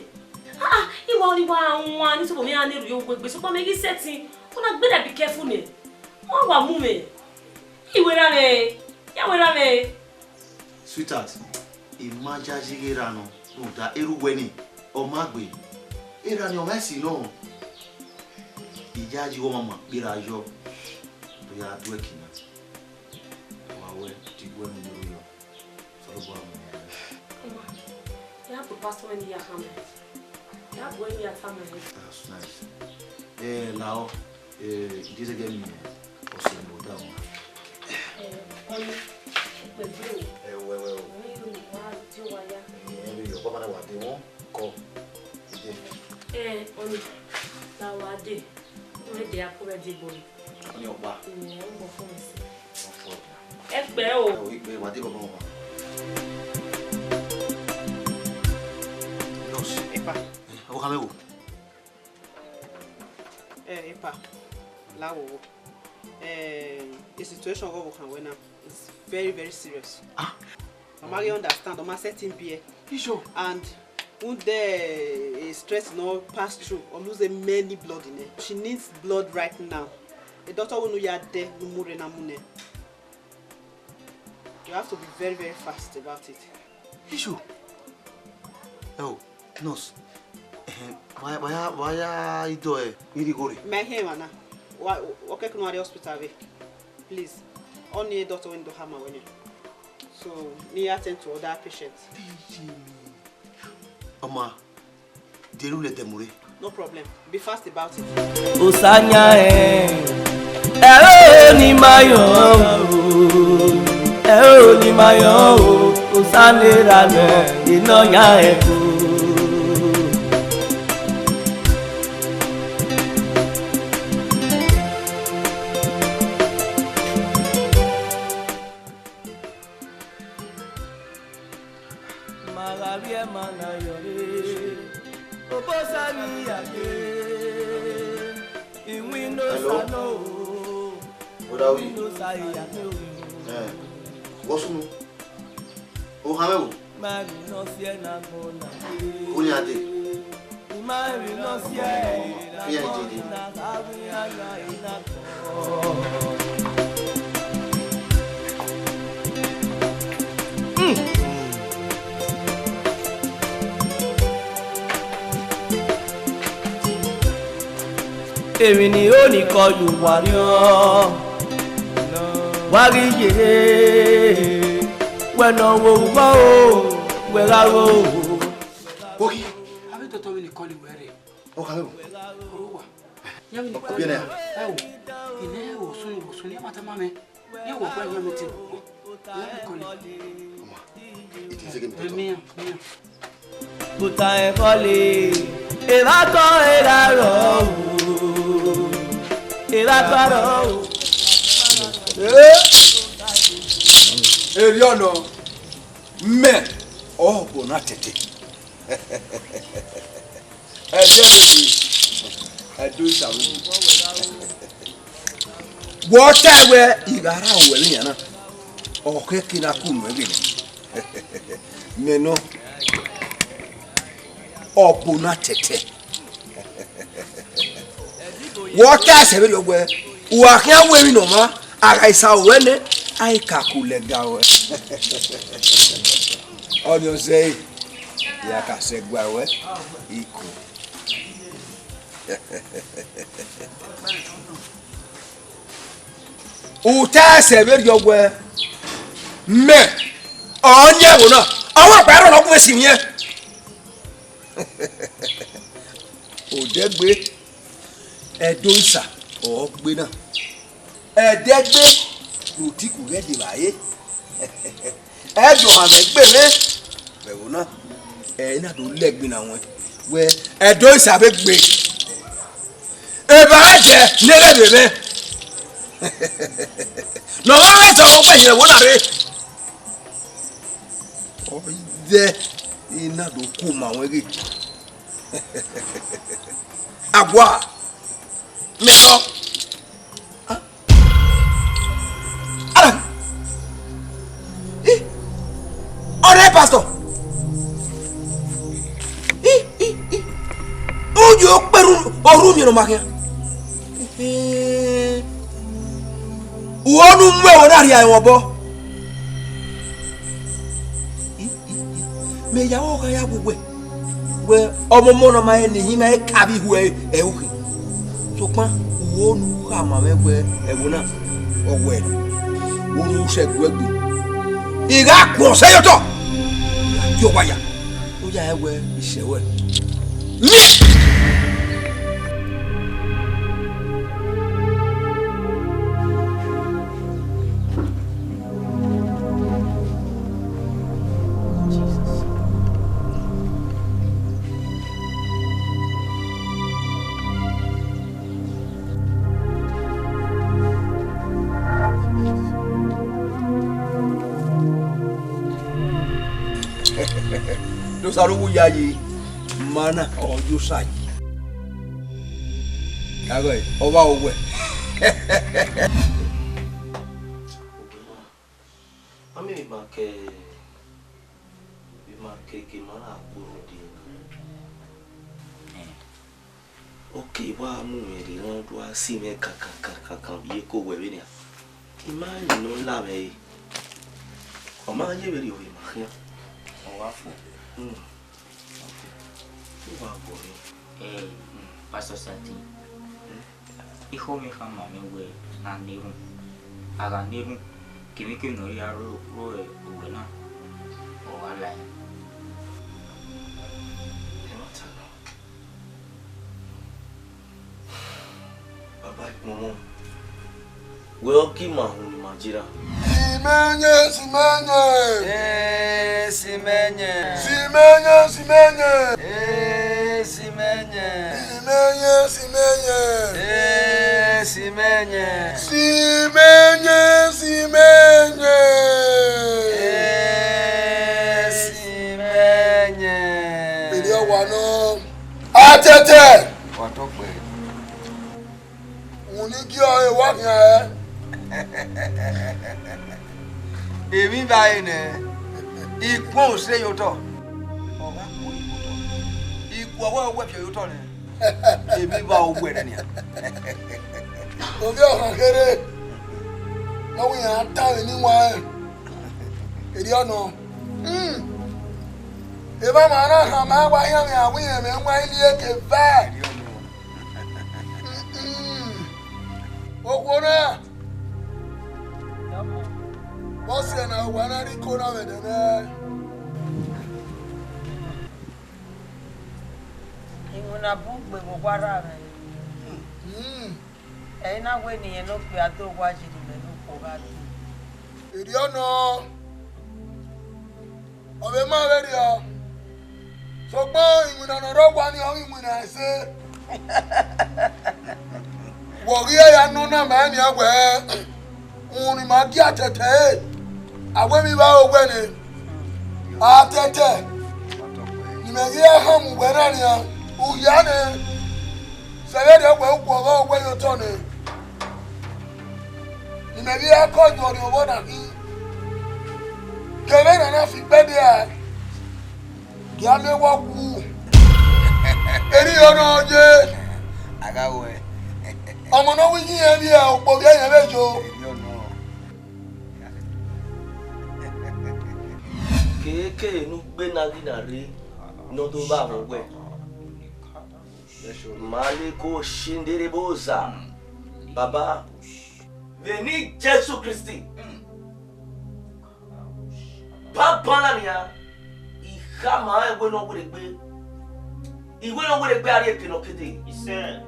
Ah, ah, I wa ọni wa wan ni sokpan mẹ iran na rhie owa egbe, sokpan mẹ ghi sẹtin, ọ na gbe da be careful nẹ. Ọ wa mu mwẹ. I wẹ erha mwẹ, ya wẹ erha mwẹ. Sweetheart, I ma yayi ghe erha nọ, rhunmwuda erha uwẹ ni, ọ ma gbe. Erha ni ọ ma esi nọ. I yayi wẹ ọ ma ma kpe ra yọ, ọ ya do ẹki na. Wa wẹ, te I gu ẹmwẹ ne u rre yọ. Osanobua mu ẹn. Ọma, ya bu pastor ẹni ya khama ẹn. Ya bu ẹni ya khama ẹn. That's nice. Eh, Lao, eh, I de zẹgẹ miẹn ọse ne odaro. Eh, ọni, ikpe gbe o. Eh, wẹ, wẹ o. Ọni, wa di owa ya. Eh, ẹ vbe yọ, baba na wa de wọn kọ. I de. Eh, ọni, na wa de. Wẹ de akpọ vbe ẹdẹ ebo re. Ọni ọkpa. Ẹ, ọ gbọ fọ mẹ sẹ. Ọ fọ. Ẹ kpẹ o. Ẹ o, ikpe, wa de bọbọ wa. Nurse. Epa. Ẹ, ọvbokhan mwẹ wo? Ẹ, epa. La wo wo. Ẹ, the situation ọghe ọvbokhan wẹ na is very, very serious. Ah. Ọ ma ghi understand, ọ ma sẹtin biẹ. You sure? And rhunmwuda, eh, stress ne ọ pass through, ọ lose many blood nẹ. She needs blood right now. A doctor wẹ ne u ya dẹ ne u mu rre ne a mu nẹ. You have to be very, very fast about it. You sure? Oh, nurse. Eh, wa, wa ya, wa ya ido ẹ, irigho rre. Mẹ hẹ emwa na. Wa, wa kẹkan ne u rrie hospital vbe. Please. Ọni doctor wẹ ne do hama wẹ nẹ. So, ne I attend to other patients. Ọma, de ru lẹ dẹ mu rre. No problem. Be fast about it. Osa yan ẹ, ẹ o ni ma yọ o, ẹ o ni ma yọ o, osa ne ra nọ, enọ yan ẹ o. Ma gha vbiẹ ma na yọ re, Obosa ni ya ye, iwinna Osa nọ o, Brother Wi. Iwinna Osa ya ye o. Eh, what's new? O ha mẹ wo? Ma ghi nọ siẹ na gbọn na ye. Uni ade. Ma ghi nọ siẹ, iran dede. Emwi ni ho ni kọ ye uwa rriọ, wa ghi ye. Ọna wo vbọ o, wẹ gha ro. Ogi, avbe tọtọ vbe ne kọli wẹ rre. Ọ kha vbe ru. Oruwa. Ọ biẹ nẹ. Ẹ wo, ine wo sun, wo sun, ne ma tama mwẹ. Ye wo gba yan mi te. Ọ biẹ kọli. Ọma, iti zege mi tọtọ. Miẹn, miẹn. Kpota ẹkọle, evba kọ erha rọ o, evba kọ rọ o. Eh, erriọ nọ, mẹ ọbọ na tẹtẹ. Ẹdẹ ẹdẹ, ẹdẹ Osa vbe. Wẹ ọ tae wẹ I gha ra ruẹ vbe iran na, ọ khẹke na ku nuẹn ghe nẹ. Mẹ nọ, ọgbo na tẹtẹ. Wẹ ọ tae sẹ vberriọ wẹ, u gha khian ru emwi ne ọmwa, a gha sa ruẹ nẹ, a i ka ku lẹga ruẹ. Ọnii ọ zẹe, ya ka sẹ ẹguae ruẹ, I ku. U tae sẹ vberriọ wẹ, mẹ ọnii ẹvbo na, ọ wa gba ẹrọ ne ọ gu mwẹ si mwẹ. Odẹgbe, ẹdẹ Osa ọ gbe na. Ẹdẹgbe ne Otiku ghẹ deba ẹre. Ẹdẹ ọmwa mwẹ gbe mwẹ. Vbe ẹvbo na, ẹ i na do lẹ ẹgbin na ruẹn. Wẹ, ẹdẹ Osa vbe gbe. Eva ẹdẹ ne ghẹ vbe mwẹ. Ne ọ gha mwẹ sẹ ọkọ yẹn vbe ẹvbo na rre. Ọ i dẹ, I na do ku ma ruẹn ghe. Agua, mẹ nọ. Ah. Ara. Ih. Ọrẹ pastor. Ih, ih, ih. Uyo kperu oru mi no ma khian. Eh. Uwo nu mu ẹvbo na rhia ẹmwẹ obọ. Mẹ ya vbe ọghe ya wu wẹ, wẹ ọmọmọ ne ọ ma rẹn ne ihin ma ka vbe ihu ẹre, ẹ i ru khin. Sokpan uwu ne u khama mwẹ wẹ ẹvbo na, ọ wẹ, uwu ne u sẹ gu ẹgbe, I gha kpọnmwẹ ọse ye otọ, I gha gie owa ya, ọ ya rẹn wẹ I sẹ ruẹ. Miẹn! Ne Osa ru uwu yayi, ma na ọ ye Osa yi. Ghaghọe, ọ vba owẹ. Ami vbe ma ke, vbe ma ke ke ma na kpolo die. Oke wa mu mwẹ rre, rẹn do a si mwẹ kankan kankan kankan vbe iyeke owẹ vbe nian. I ma rẹn ne ọ la mwẹ re. Ọ ma ye vberriọ vbe ma khian. Ọ wa fo. Hmm. Ọ wa gọ re. Eh, Pastor Sati, ikhuo mwẹ khama mwẹ wẹ na na erhunmwu. A gha na erhunmwu, kevbikevbi ne ọ ya ro ro owẹ na, ọ gha la ẹre. Ẹ ma ta nọ. Baba ikpọnmwẹ, wẹ ọ ke ima uhunmwu ne ima jera. Simẹnyẹ, simẹnyẹ. Ee, simẹnyẹ. Simẹnyẹ, simẹnyẹ. Ee, simẹnyẹ. Simẹnyẹ, simẹnyẹ. Ee, simẹnyẹ. Simẹnyẹ, simẹnyẹ. Ee, simẹnyẹ. Pẹlẹ ọwa nọ. Atẹtẹ! Wa tọ kpẹẹ. Uhunmwu ne I gie ọre, wa khian ẹre. Emwi vbe a re nẹ, I kuẹn ose ye otọ. Ọ gha kuẹn ye otọ. I gu ọwẹ owẹ fiọ ye otọ nẹ. Emwi vbe a owẹ nẹ nian. Ovbi ọhọn kherhe, ne ọ wẹ iran ta vbe ne I wanrẹn. Erriọ nọ. Hmm. Evba ma na khama wa yan mwẹ, a wẹ irẹn mwẹ wan ilie ke va. Hmm. Okhuo na. Vbọsiẹ na, uwa na rhie iko na vbe ẹdẹ nẹ? Iwinna bun gbe vbe owa rra mwẹ. Hmm. Ẹ i na wẹ ne irẹn ne okpia do owa yi ne imẹ ne okhuo gha dee. Erriọ nọ, ọ vbe ma vberriọ, sokpan iwinna ne ọ rre owa nii ọghe iwinna ẹse. Wẹ ọ ghi ya nọ na ma nian wẹẹ, uhunmwu ne ima gie atẹtẹ ẹre, a wẹ emwi vbe aro wẹ nẹ, atẹtẹ ne imẹ ghi ra hama uwẹ na nian, u hia nẹ, sẹ vberriọ wẹ u guọghọ wẹ ye otọ nẹ. Ne imẹ ghi ra kọ ye ọrriọvbọ na khin, ke vbene a na fi ikpẹdẹ rae, gie a miẹn wẹ ọ wu. Erriọ nọ ye. A gha wẹ. Ọmọ ne ọ wu iye irẹn vbiẹ, okpo vbiẹ irẹn vbe yo. Erriọ nọ. Keke ne ugbe na ghi na rre, ne ọ do vbe avọn wẹ. Maleko shindereboza. Baba, vbe eni Jesu Kristi. Banbanna nian, I khama rẹn wẹ ne ọ werriegbe. I wẹ ne ọ werriegbe a rrie eke ne ọ ke dee. Isẹ.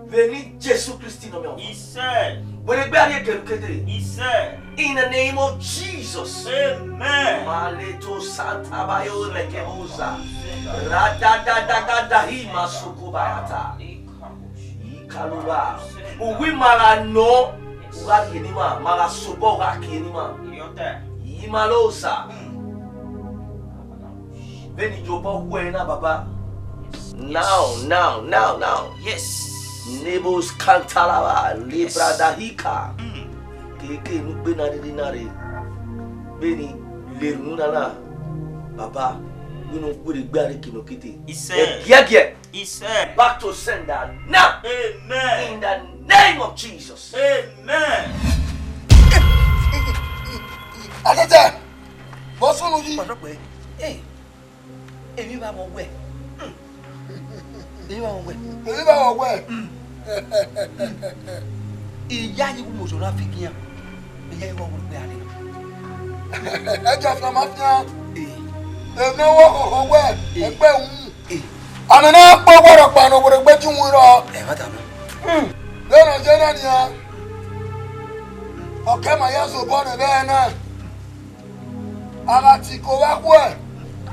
Vbe eni Jesu Kristi ne ọ miẹn ọmwa. Isẹ. Werriegbe a rrie eke ne u ke dee. Isẹ. In the name of Jesus. Amen. Maleto santa bayo rekeboza. Radadadagada hi masoko bayata. Ikaluba. Uwu ima gha nọ, u gha rhie ne ima, ma gha sobọ u gha kie ne ima. Imaloza. Vbene I ye obọ wẹ na, Baba. Now, now, now, now. Yes. Nebos kantalaba, libra dahika. Mm. Keke ne ugbe na rhirhi na rre. Vbene I le erhunmwu na na, Baba, vbene u werriegbe a rrie eke ne ọ ke dee. Isẹ. Ẹgiẹgiẹ. Isẹ. Back to sender now. Amen. In the name of Jesus. Amen. Atẹtẹ, vbọ sunu yi. Ọdọkpẹ, eh, emwi vbe mwẹ wẹ. Emwi vbe mwẹ wẹ. Emwi vbe mwẹ wẹ. Iyayi wu mosọ na fi kian. Iyayi wọ wọ gbe ane. Ẹja fian ma fian. Eh. Emwi ne ọ wọ hoho wẹ, eh, ẹgbẹ wu. Eh. Amẹ na kpọ wẹ rhọkpa ne owerriegbe ti winrọ. Ẹ ma tama. Vbene ọ ye na nian, ọ ke ma ya zobọ ne ẹmwẹ na. A gha tie iko vbe akhuẹ.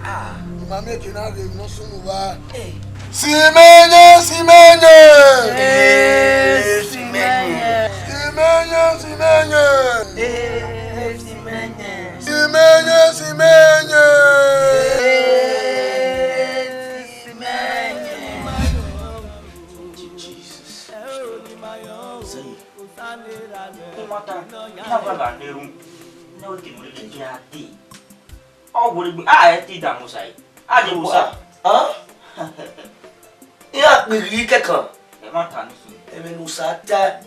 Ah. I ma miẹn eke na ghe emwi ne ọ sunu vba. Eh. Simẹnyẹ, simẹnyẹ. Eh, simẹnyẹ. Simẹnyẹ, simẹnyẹ. Eh, simẹnyẹ. Simẹnyẹ, simẹnyẹ. Eh, simẹnyẹ. Jesus. Sẹyin. Imọta, iran gba gha na erhunmwu, ne ọ ke mu rhie gie a dee. Ọ werriegbe, a ẹ te damusa ẹre. A de musa. Hàn? Iran kpirri kẹkan. Ẹ ma ta ni sunu. Ẹmwẹ ne Usa ta,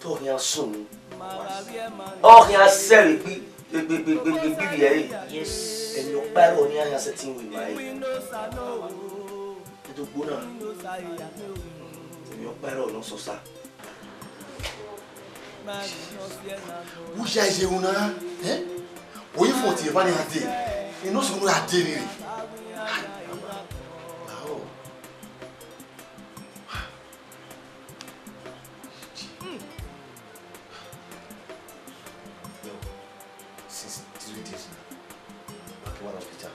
te ọ khian sunu. Ọ khian sẹ vbe egbe, vbe, vbe, vbe, vbe, vbe egbe ivbi ẹre. Yes. Emwi ọkpa ẹre ọnii iran khian sẹtin ru ima ẹre. Ẹdogbo na, emwi ọkpa ẹre ọnii ọ sẹ Osa. Vbe u ya ye ru na, eh? Oyi fo tie eva ne a dee, eno sunu ra dee rre. Lahọ. Yo, since three days now, I came out of hospital.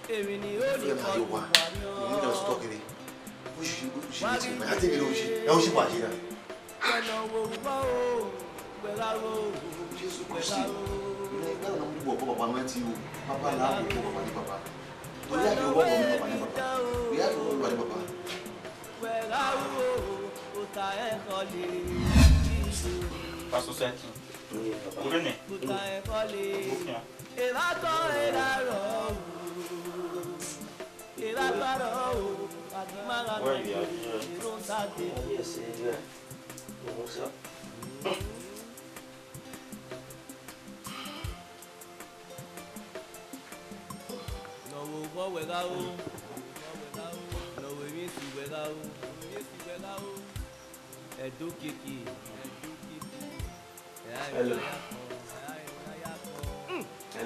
Emwi ni ho ni kọ wa. You need us talk, eh? Oji, oji, oji, I think oji. Ẹ oji wa ye na. Jesu Kristi, ne ẹgbẹe ọna mu wọ ọbọ baba nuẹn ti ru, baba la wọ ọbọ baba ni baba. Torí a ye ọbọ baba ni baba ni baba. Torí a ye ọbọ baba ni baba. Pastor Seti, wúrẹ́ nẹ. Where you are here? Nọ vbe obọ wẹ gha ru, nọ vbe emwi esi wẹ gha ru, emwi esi wẹ gha ru. Ẹdo kiekie, ẹdo kiekie. Hello.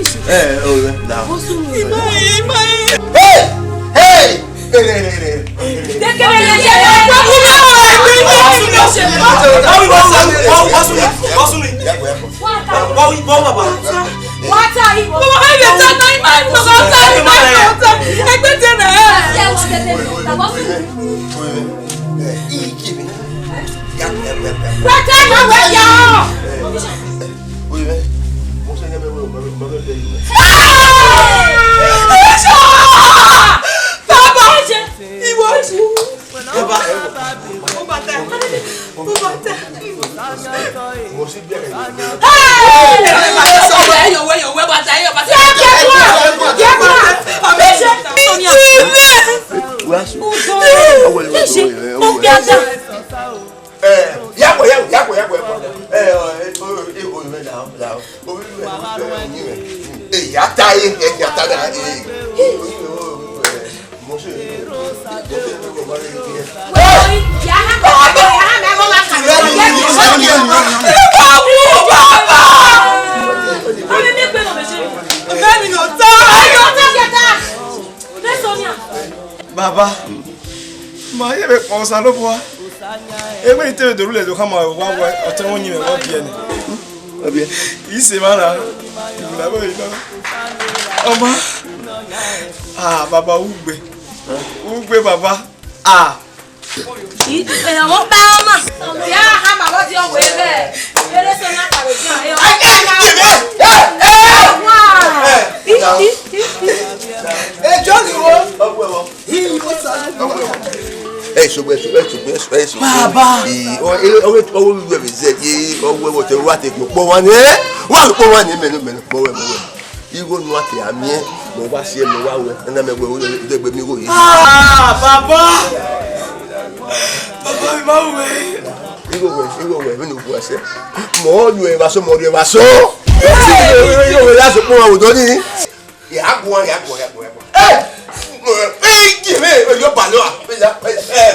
Eh, oh, yeah, now. Hey! Hey! Hey, hey, hey, hey, hey. Eh, ya kpọ, ya kpọ, ya kpọ, ya kpọ, ya kpọ. Eh, oh, eh, oh, eh, oh, eh, la, la. Oh, eh, eh, eh, ya ta, eh, eh, ya ta da, eh. Baba, ma ye vbe kpọnmwẹ Osanobua. Emwi te vbe do rhulẹ do khama vbe owa wẹ, ọtẹn mwẹ ọyẹnmwẹ vbe ọ biẹ nẹ. Ọ biẹ. I sẹ emwa na, I wila vbe nọ. Ọ ma. Ah, baba, ugbe. Ugbe, baba. Ah. I, eh, ọmọ kpa ọmọ. Ya ha ma vbe ọ diọ wẹ vbe. Ere sẹ na karo diọ. Eh, ọmọ kpa ọmọ. Wa. I, i, i, i. Ejọ ni wo. Ẹ sọgbẹ, ẹ sọgbẹ, ẹ sọgbẹ, ẹ sọgbẹ. Baba. Ii, ọ, ẹ, ọ, ọ, ọ, wẹ vbe zẹ, ẹ, ọ, wẹ, wẹ, tẹ, wa te kpọ wa ni, ẹ? Wa kpọ wa ni, mẹ nọ, mẹ nọ, mọ wẹ, mọ wẹ. Igho nu a te a miẹn, mẹ wa si ẹ, mẹ wa wẹ, ẹ na mẹ wẹ, wẹ, wẹ, wẹ, wẹ, mi igho yi. Ah, baba! Baba, mi ma wẹ. Igho wẹ, igho wẹ, mi nu bu ẹsẹ. Mọ ọ yu ẹ vbe asọ, mọ ọ yu ẹ vbe asọ. Igho wẹ, igho wẹ, ya sọ kpọ wa wẹ odọ ni. Ya guan, ya guan, ya guan, ya guan. Eh! Eh, give me, eh, your balloon. Eh, ya, eh, eh,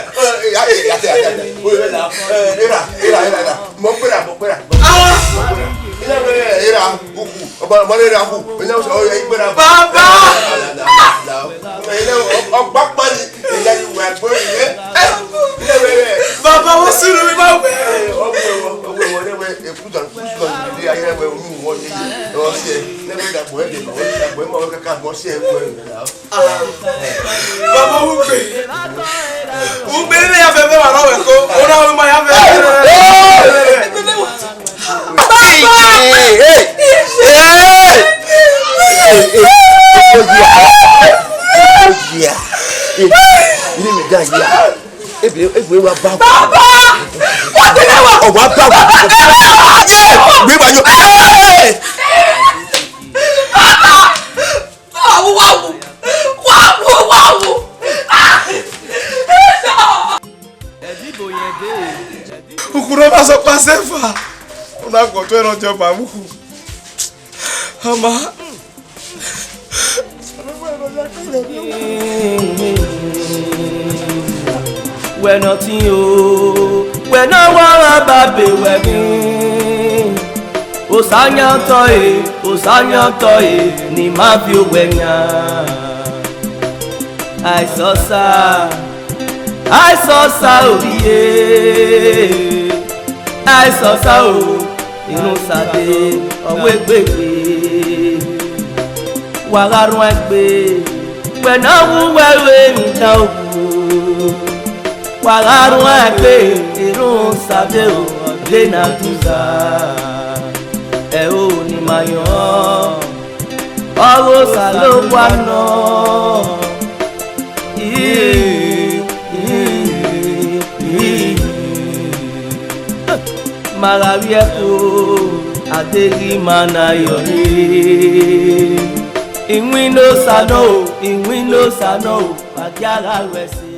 ya, ya, ya, ya, ya. Oh, yeah, na. Eh, era, era, era, era. Mo gbera, mo gbera. Ah! Era, era, uku. Ọba, ọba, era, uku. Ina, oh, yeah, gbera. Baba! Ina, ọgba pani. Ina, you were born here. Eh! Ina, eh, eh. Baba, what's the name of it? Eh, ọgbẹ, ọgbẹ, ọgbẹ, ọgbẹ, eh, put on, put on, the, I have a room, one day. Ọ sẹ, nẹgbẹ dàgbọ ẹdẹ, dàgbọ ẹ ma wẹ kaka, ọ sẹ ẹ wẹ. Baba Ugbe. Ugbe ne ya fẹ fẹ wa rọ wẹ ko. Ona wẹ ma ya fẹ. Hey, hey, hey, hey. Hey, hey. Oya. Oya. Hey, ini mi da ya. Ebe, ebe wa ba. Baba! Wa tẹ̀lé wa. Ọ wa ba. Gbé wa yọ. Hey! Baba! Wa wo, wa wo. Wa wo, wa wo. Ah! Ukuru ma sọ pa sefa. Una kọtọ ẹrọ jọba mu. Ama. Wẹ nọ tin o, wẹ ne ọ wa gha ba be wẹ ghin. Osa yan otọ e, Osa yan otọ e, ne ima viọ owẹ yan. Àìsọ̀sà, àìsọ̀sà òbí e, àìsọ̀sà o, irun sade ọwọ́ egbegbe. Wa gha rhuan egbe, wẹ ne ọ wu wẹ ru emwi dan okhuo. Wa gha rhuan egbe, irun sade o, de na duza. Ẹ o ni ma yọn, ọghe Osanobua nọ. Ma gha vbiẹ ẹko, a deghẹ ima na yọ rre. Iwinna Osa nọ o, iwinna Osa nọ o, wa gia gha ru ẹse.